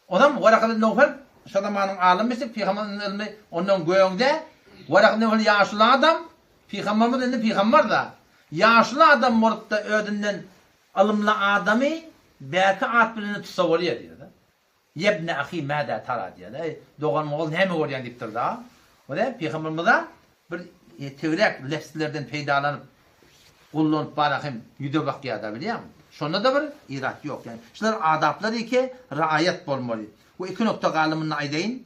Onam Waraka bin Nowfel şo zamanyň alymy mislik, pygamberimiziň ylmy ondan göňde, Waraka bin Nowfel ýaşuly adam, pygamberimiz indi pygamber-da. Ýaşuly adam bolup-da özünden Ylymly adamy bäki at bilen-de tutsa bolýar diýýär-de. Ýebne ahi mädä tara diýýär-de. Eý, doganym ogul näme görýäň diýipdir-de. O-da Pygamberimize bir tegräk lefzlerden peýdalanyp, gullanyp bara hem ýüze bakýar-da bilýäňmi? Şonda-da bir irat ýok. Ýagny şular adaplar eke raýat bolmaly. We iki nokta galdy munda aýdaýyn.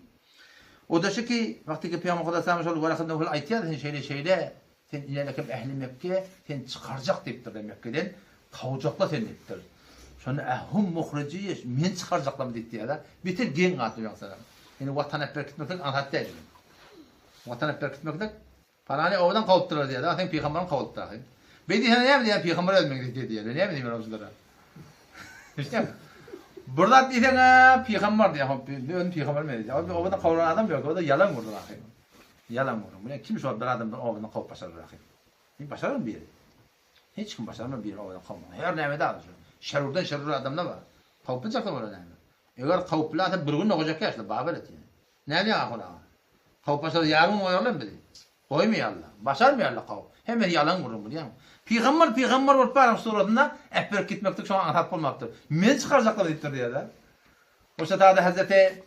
O-da şu ki, wagty ki Pygamber Hudaýa şol Weraka ibn Newfel aýtýar, sen şeýle-şeýle Sen inelekem ähli Mekge seni çykarjak diýipdir-de Mekgeden kowjaklar seni diýipdir. Şonda ähum muhrijiýe meni çykarjaklarmy diýip diýýär-de. Beter geň galdy ýogsam. Indi watana berkitmeklik aňsat däl. Watana berkitmeklik palany obadan kowupdyrlar diýýär-de, seň pygamberiň kowulupdyr ahyry. Beý diýseň näme diýýär, pygamber öz meňzeýär diýýär. Näme diýmeli ol şulara? Düşünýäňmi? Bir zat diýseň-ä pygamber diýýär, hop, özüni pygamber meňzedýär. Ol obadan kowulan adam ýok, o-da ýalan gürrüň ahyry. Ýalan gürrüň bilen kim şol bir adamdan obadan kowup başarar ahyr? Kim başararmy biri? Hiç kim başarmaz biri obadan kowmagy. Her näme-de az şu. Şerurdan şerur adamlar bar. Kowup biljekler olar näme? Eger kowup bilse bir gün okajak ýaşlar babar et ýene. Näme diýýäň ahun aga? Kowup başarsa ýarym gün goýarlarmy bizi? Goýmaýarlar. Başarmaýarlar kowup. Hemmesi ýalan gürrüň bilýäňmi? Pygamber pygamber bolup baran suratynda äpberip gitmeklik şoňa aňsat bolmapdyr. Meni çykarjaklar diýipdir diýýär-de. Oşa tada Hezreti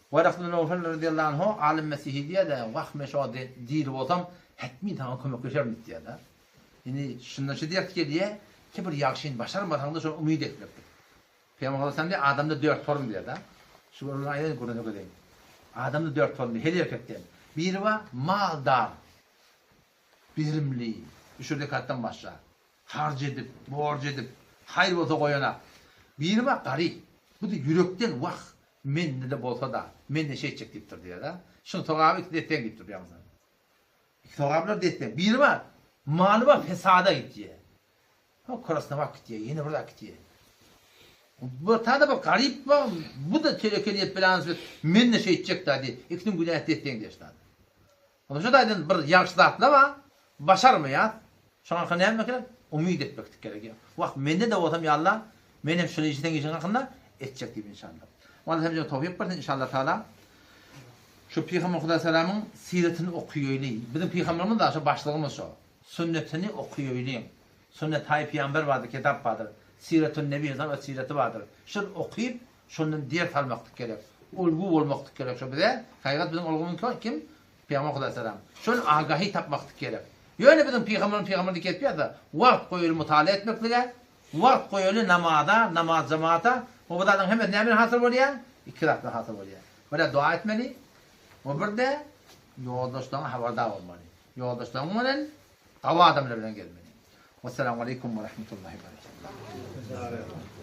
Warak ibn Nowfel radiyallahu anhu alym mesihi diýýär-de, Wah, men şo diri bolsam, hetmin saňa kömekleşerin diýýär-de. Indi şundan şu ders gelýär, ki bir ýagşyny başarmasaň-da şony umyt etmeklik. Pygamber sallallahu diýýär, adamda dört form diýýär-de. Şu gürrüňi aýdaýyn, gürrüňe gezeýin. Adamda dört form diýýär, her erkekde. Biri bar, maldar, bilimli, üç rekatdan başga. Harç edip, borç edip, haýyr bolsa goýanak. Biri bar garyp. Bu-da ýürekden wah, mende-de bolsa-da, men-de şeýtjek diýipdir diýýär-de. Şuň sogaby ikisi deň diýipdir pygamber. Iki sogaplar deň. Biri bar, maly bar fesada gitýär. O krasnowak gitýär, ýene bir zat gitýär. Bu tada bir garyp bar, bu-da teleke diýip bilen men-de şeýtjek-dä diýip, ikisiniň günäsi deň diýýär. Onda şu taýdan bir ýagşy zatlar bar, başarmaýas. Şoň hakynda näme gerek? Umyt etmeklik gerek. Wah, mende-de bolsam ýa Allah, men hem şuny seň işiň hakynda etjek diýip inşallah. Allah hemmämize towfyk bersin inşallah taala. Şu Pygamber Hudaý salamyň syratyny okaýaly. Biziň pygamberimiz da şo başlygymyz şo. Sünnetini okaýaly. Sünnet-haý pygamber bardyr, kitap bardyr. Syratun Nebi ynsan öz syraty bardyr. Şony okyp, Şondan ders almaklyk gerek. Olgu bolmaklyk gerek şo bize. Hakykat biziň olgumyz kim? Pygamber Hudaý salam. Şol agahy tapmaklyk gerek. Ýöne biziň pygamberimiz pygamber diýip gezip ýatsa, wagt goýaly mutala etmeklige, wagt goýaly namaza, namaz jemata, bu zatlaryň hemmesi näme bilen hasyl bolýar? Iki zat bilen hasyl bolýar. Bir-ä dua etmeli we bir-de ýoldaşlaryňa habardar bolmaly. Ýoldaşlaryň bilen gawy adamlar bilen gezmeli. Wessalamu aleýkum we rahmetullahi we berekatuh.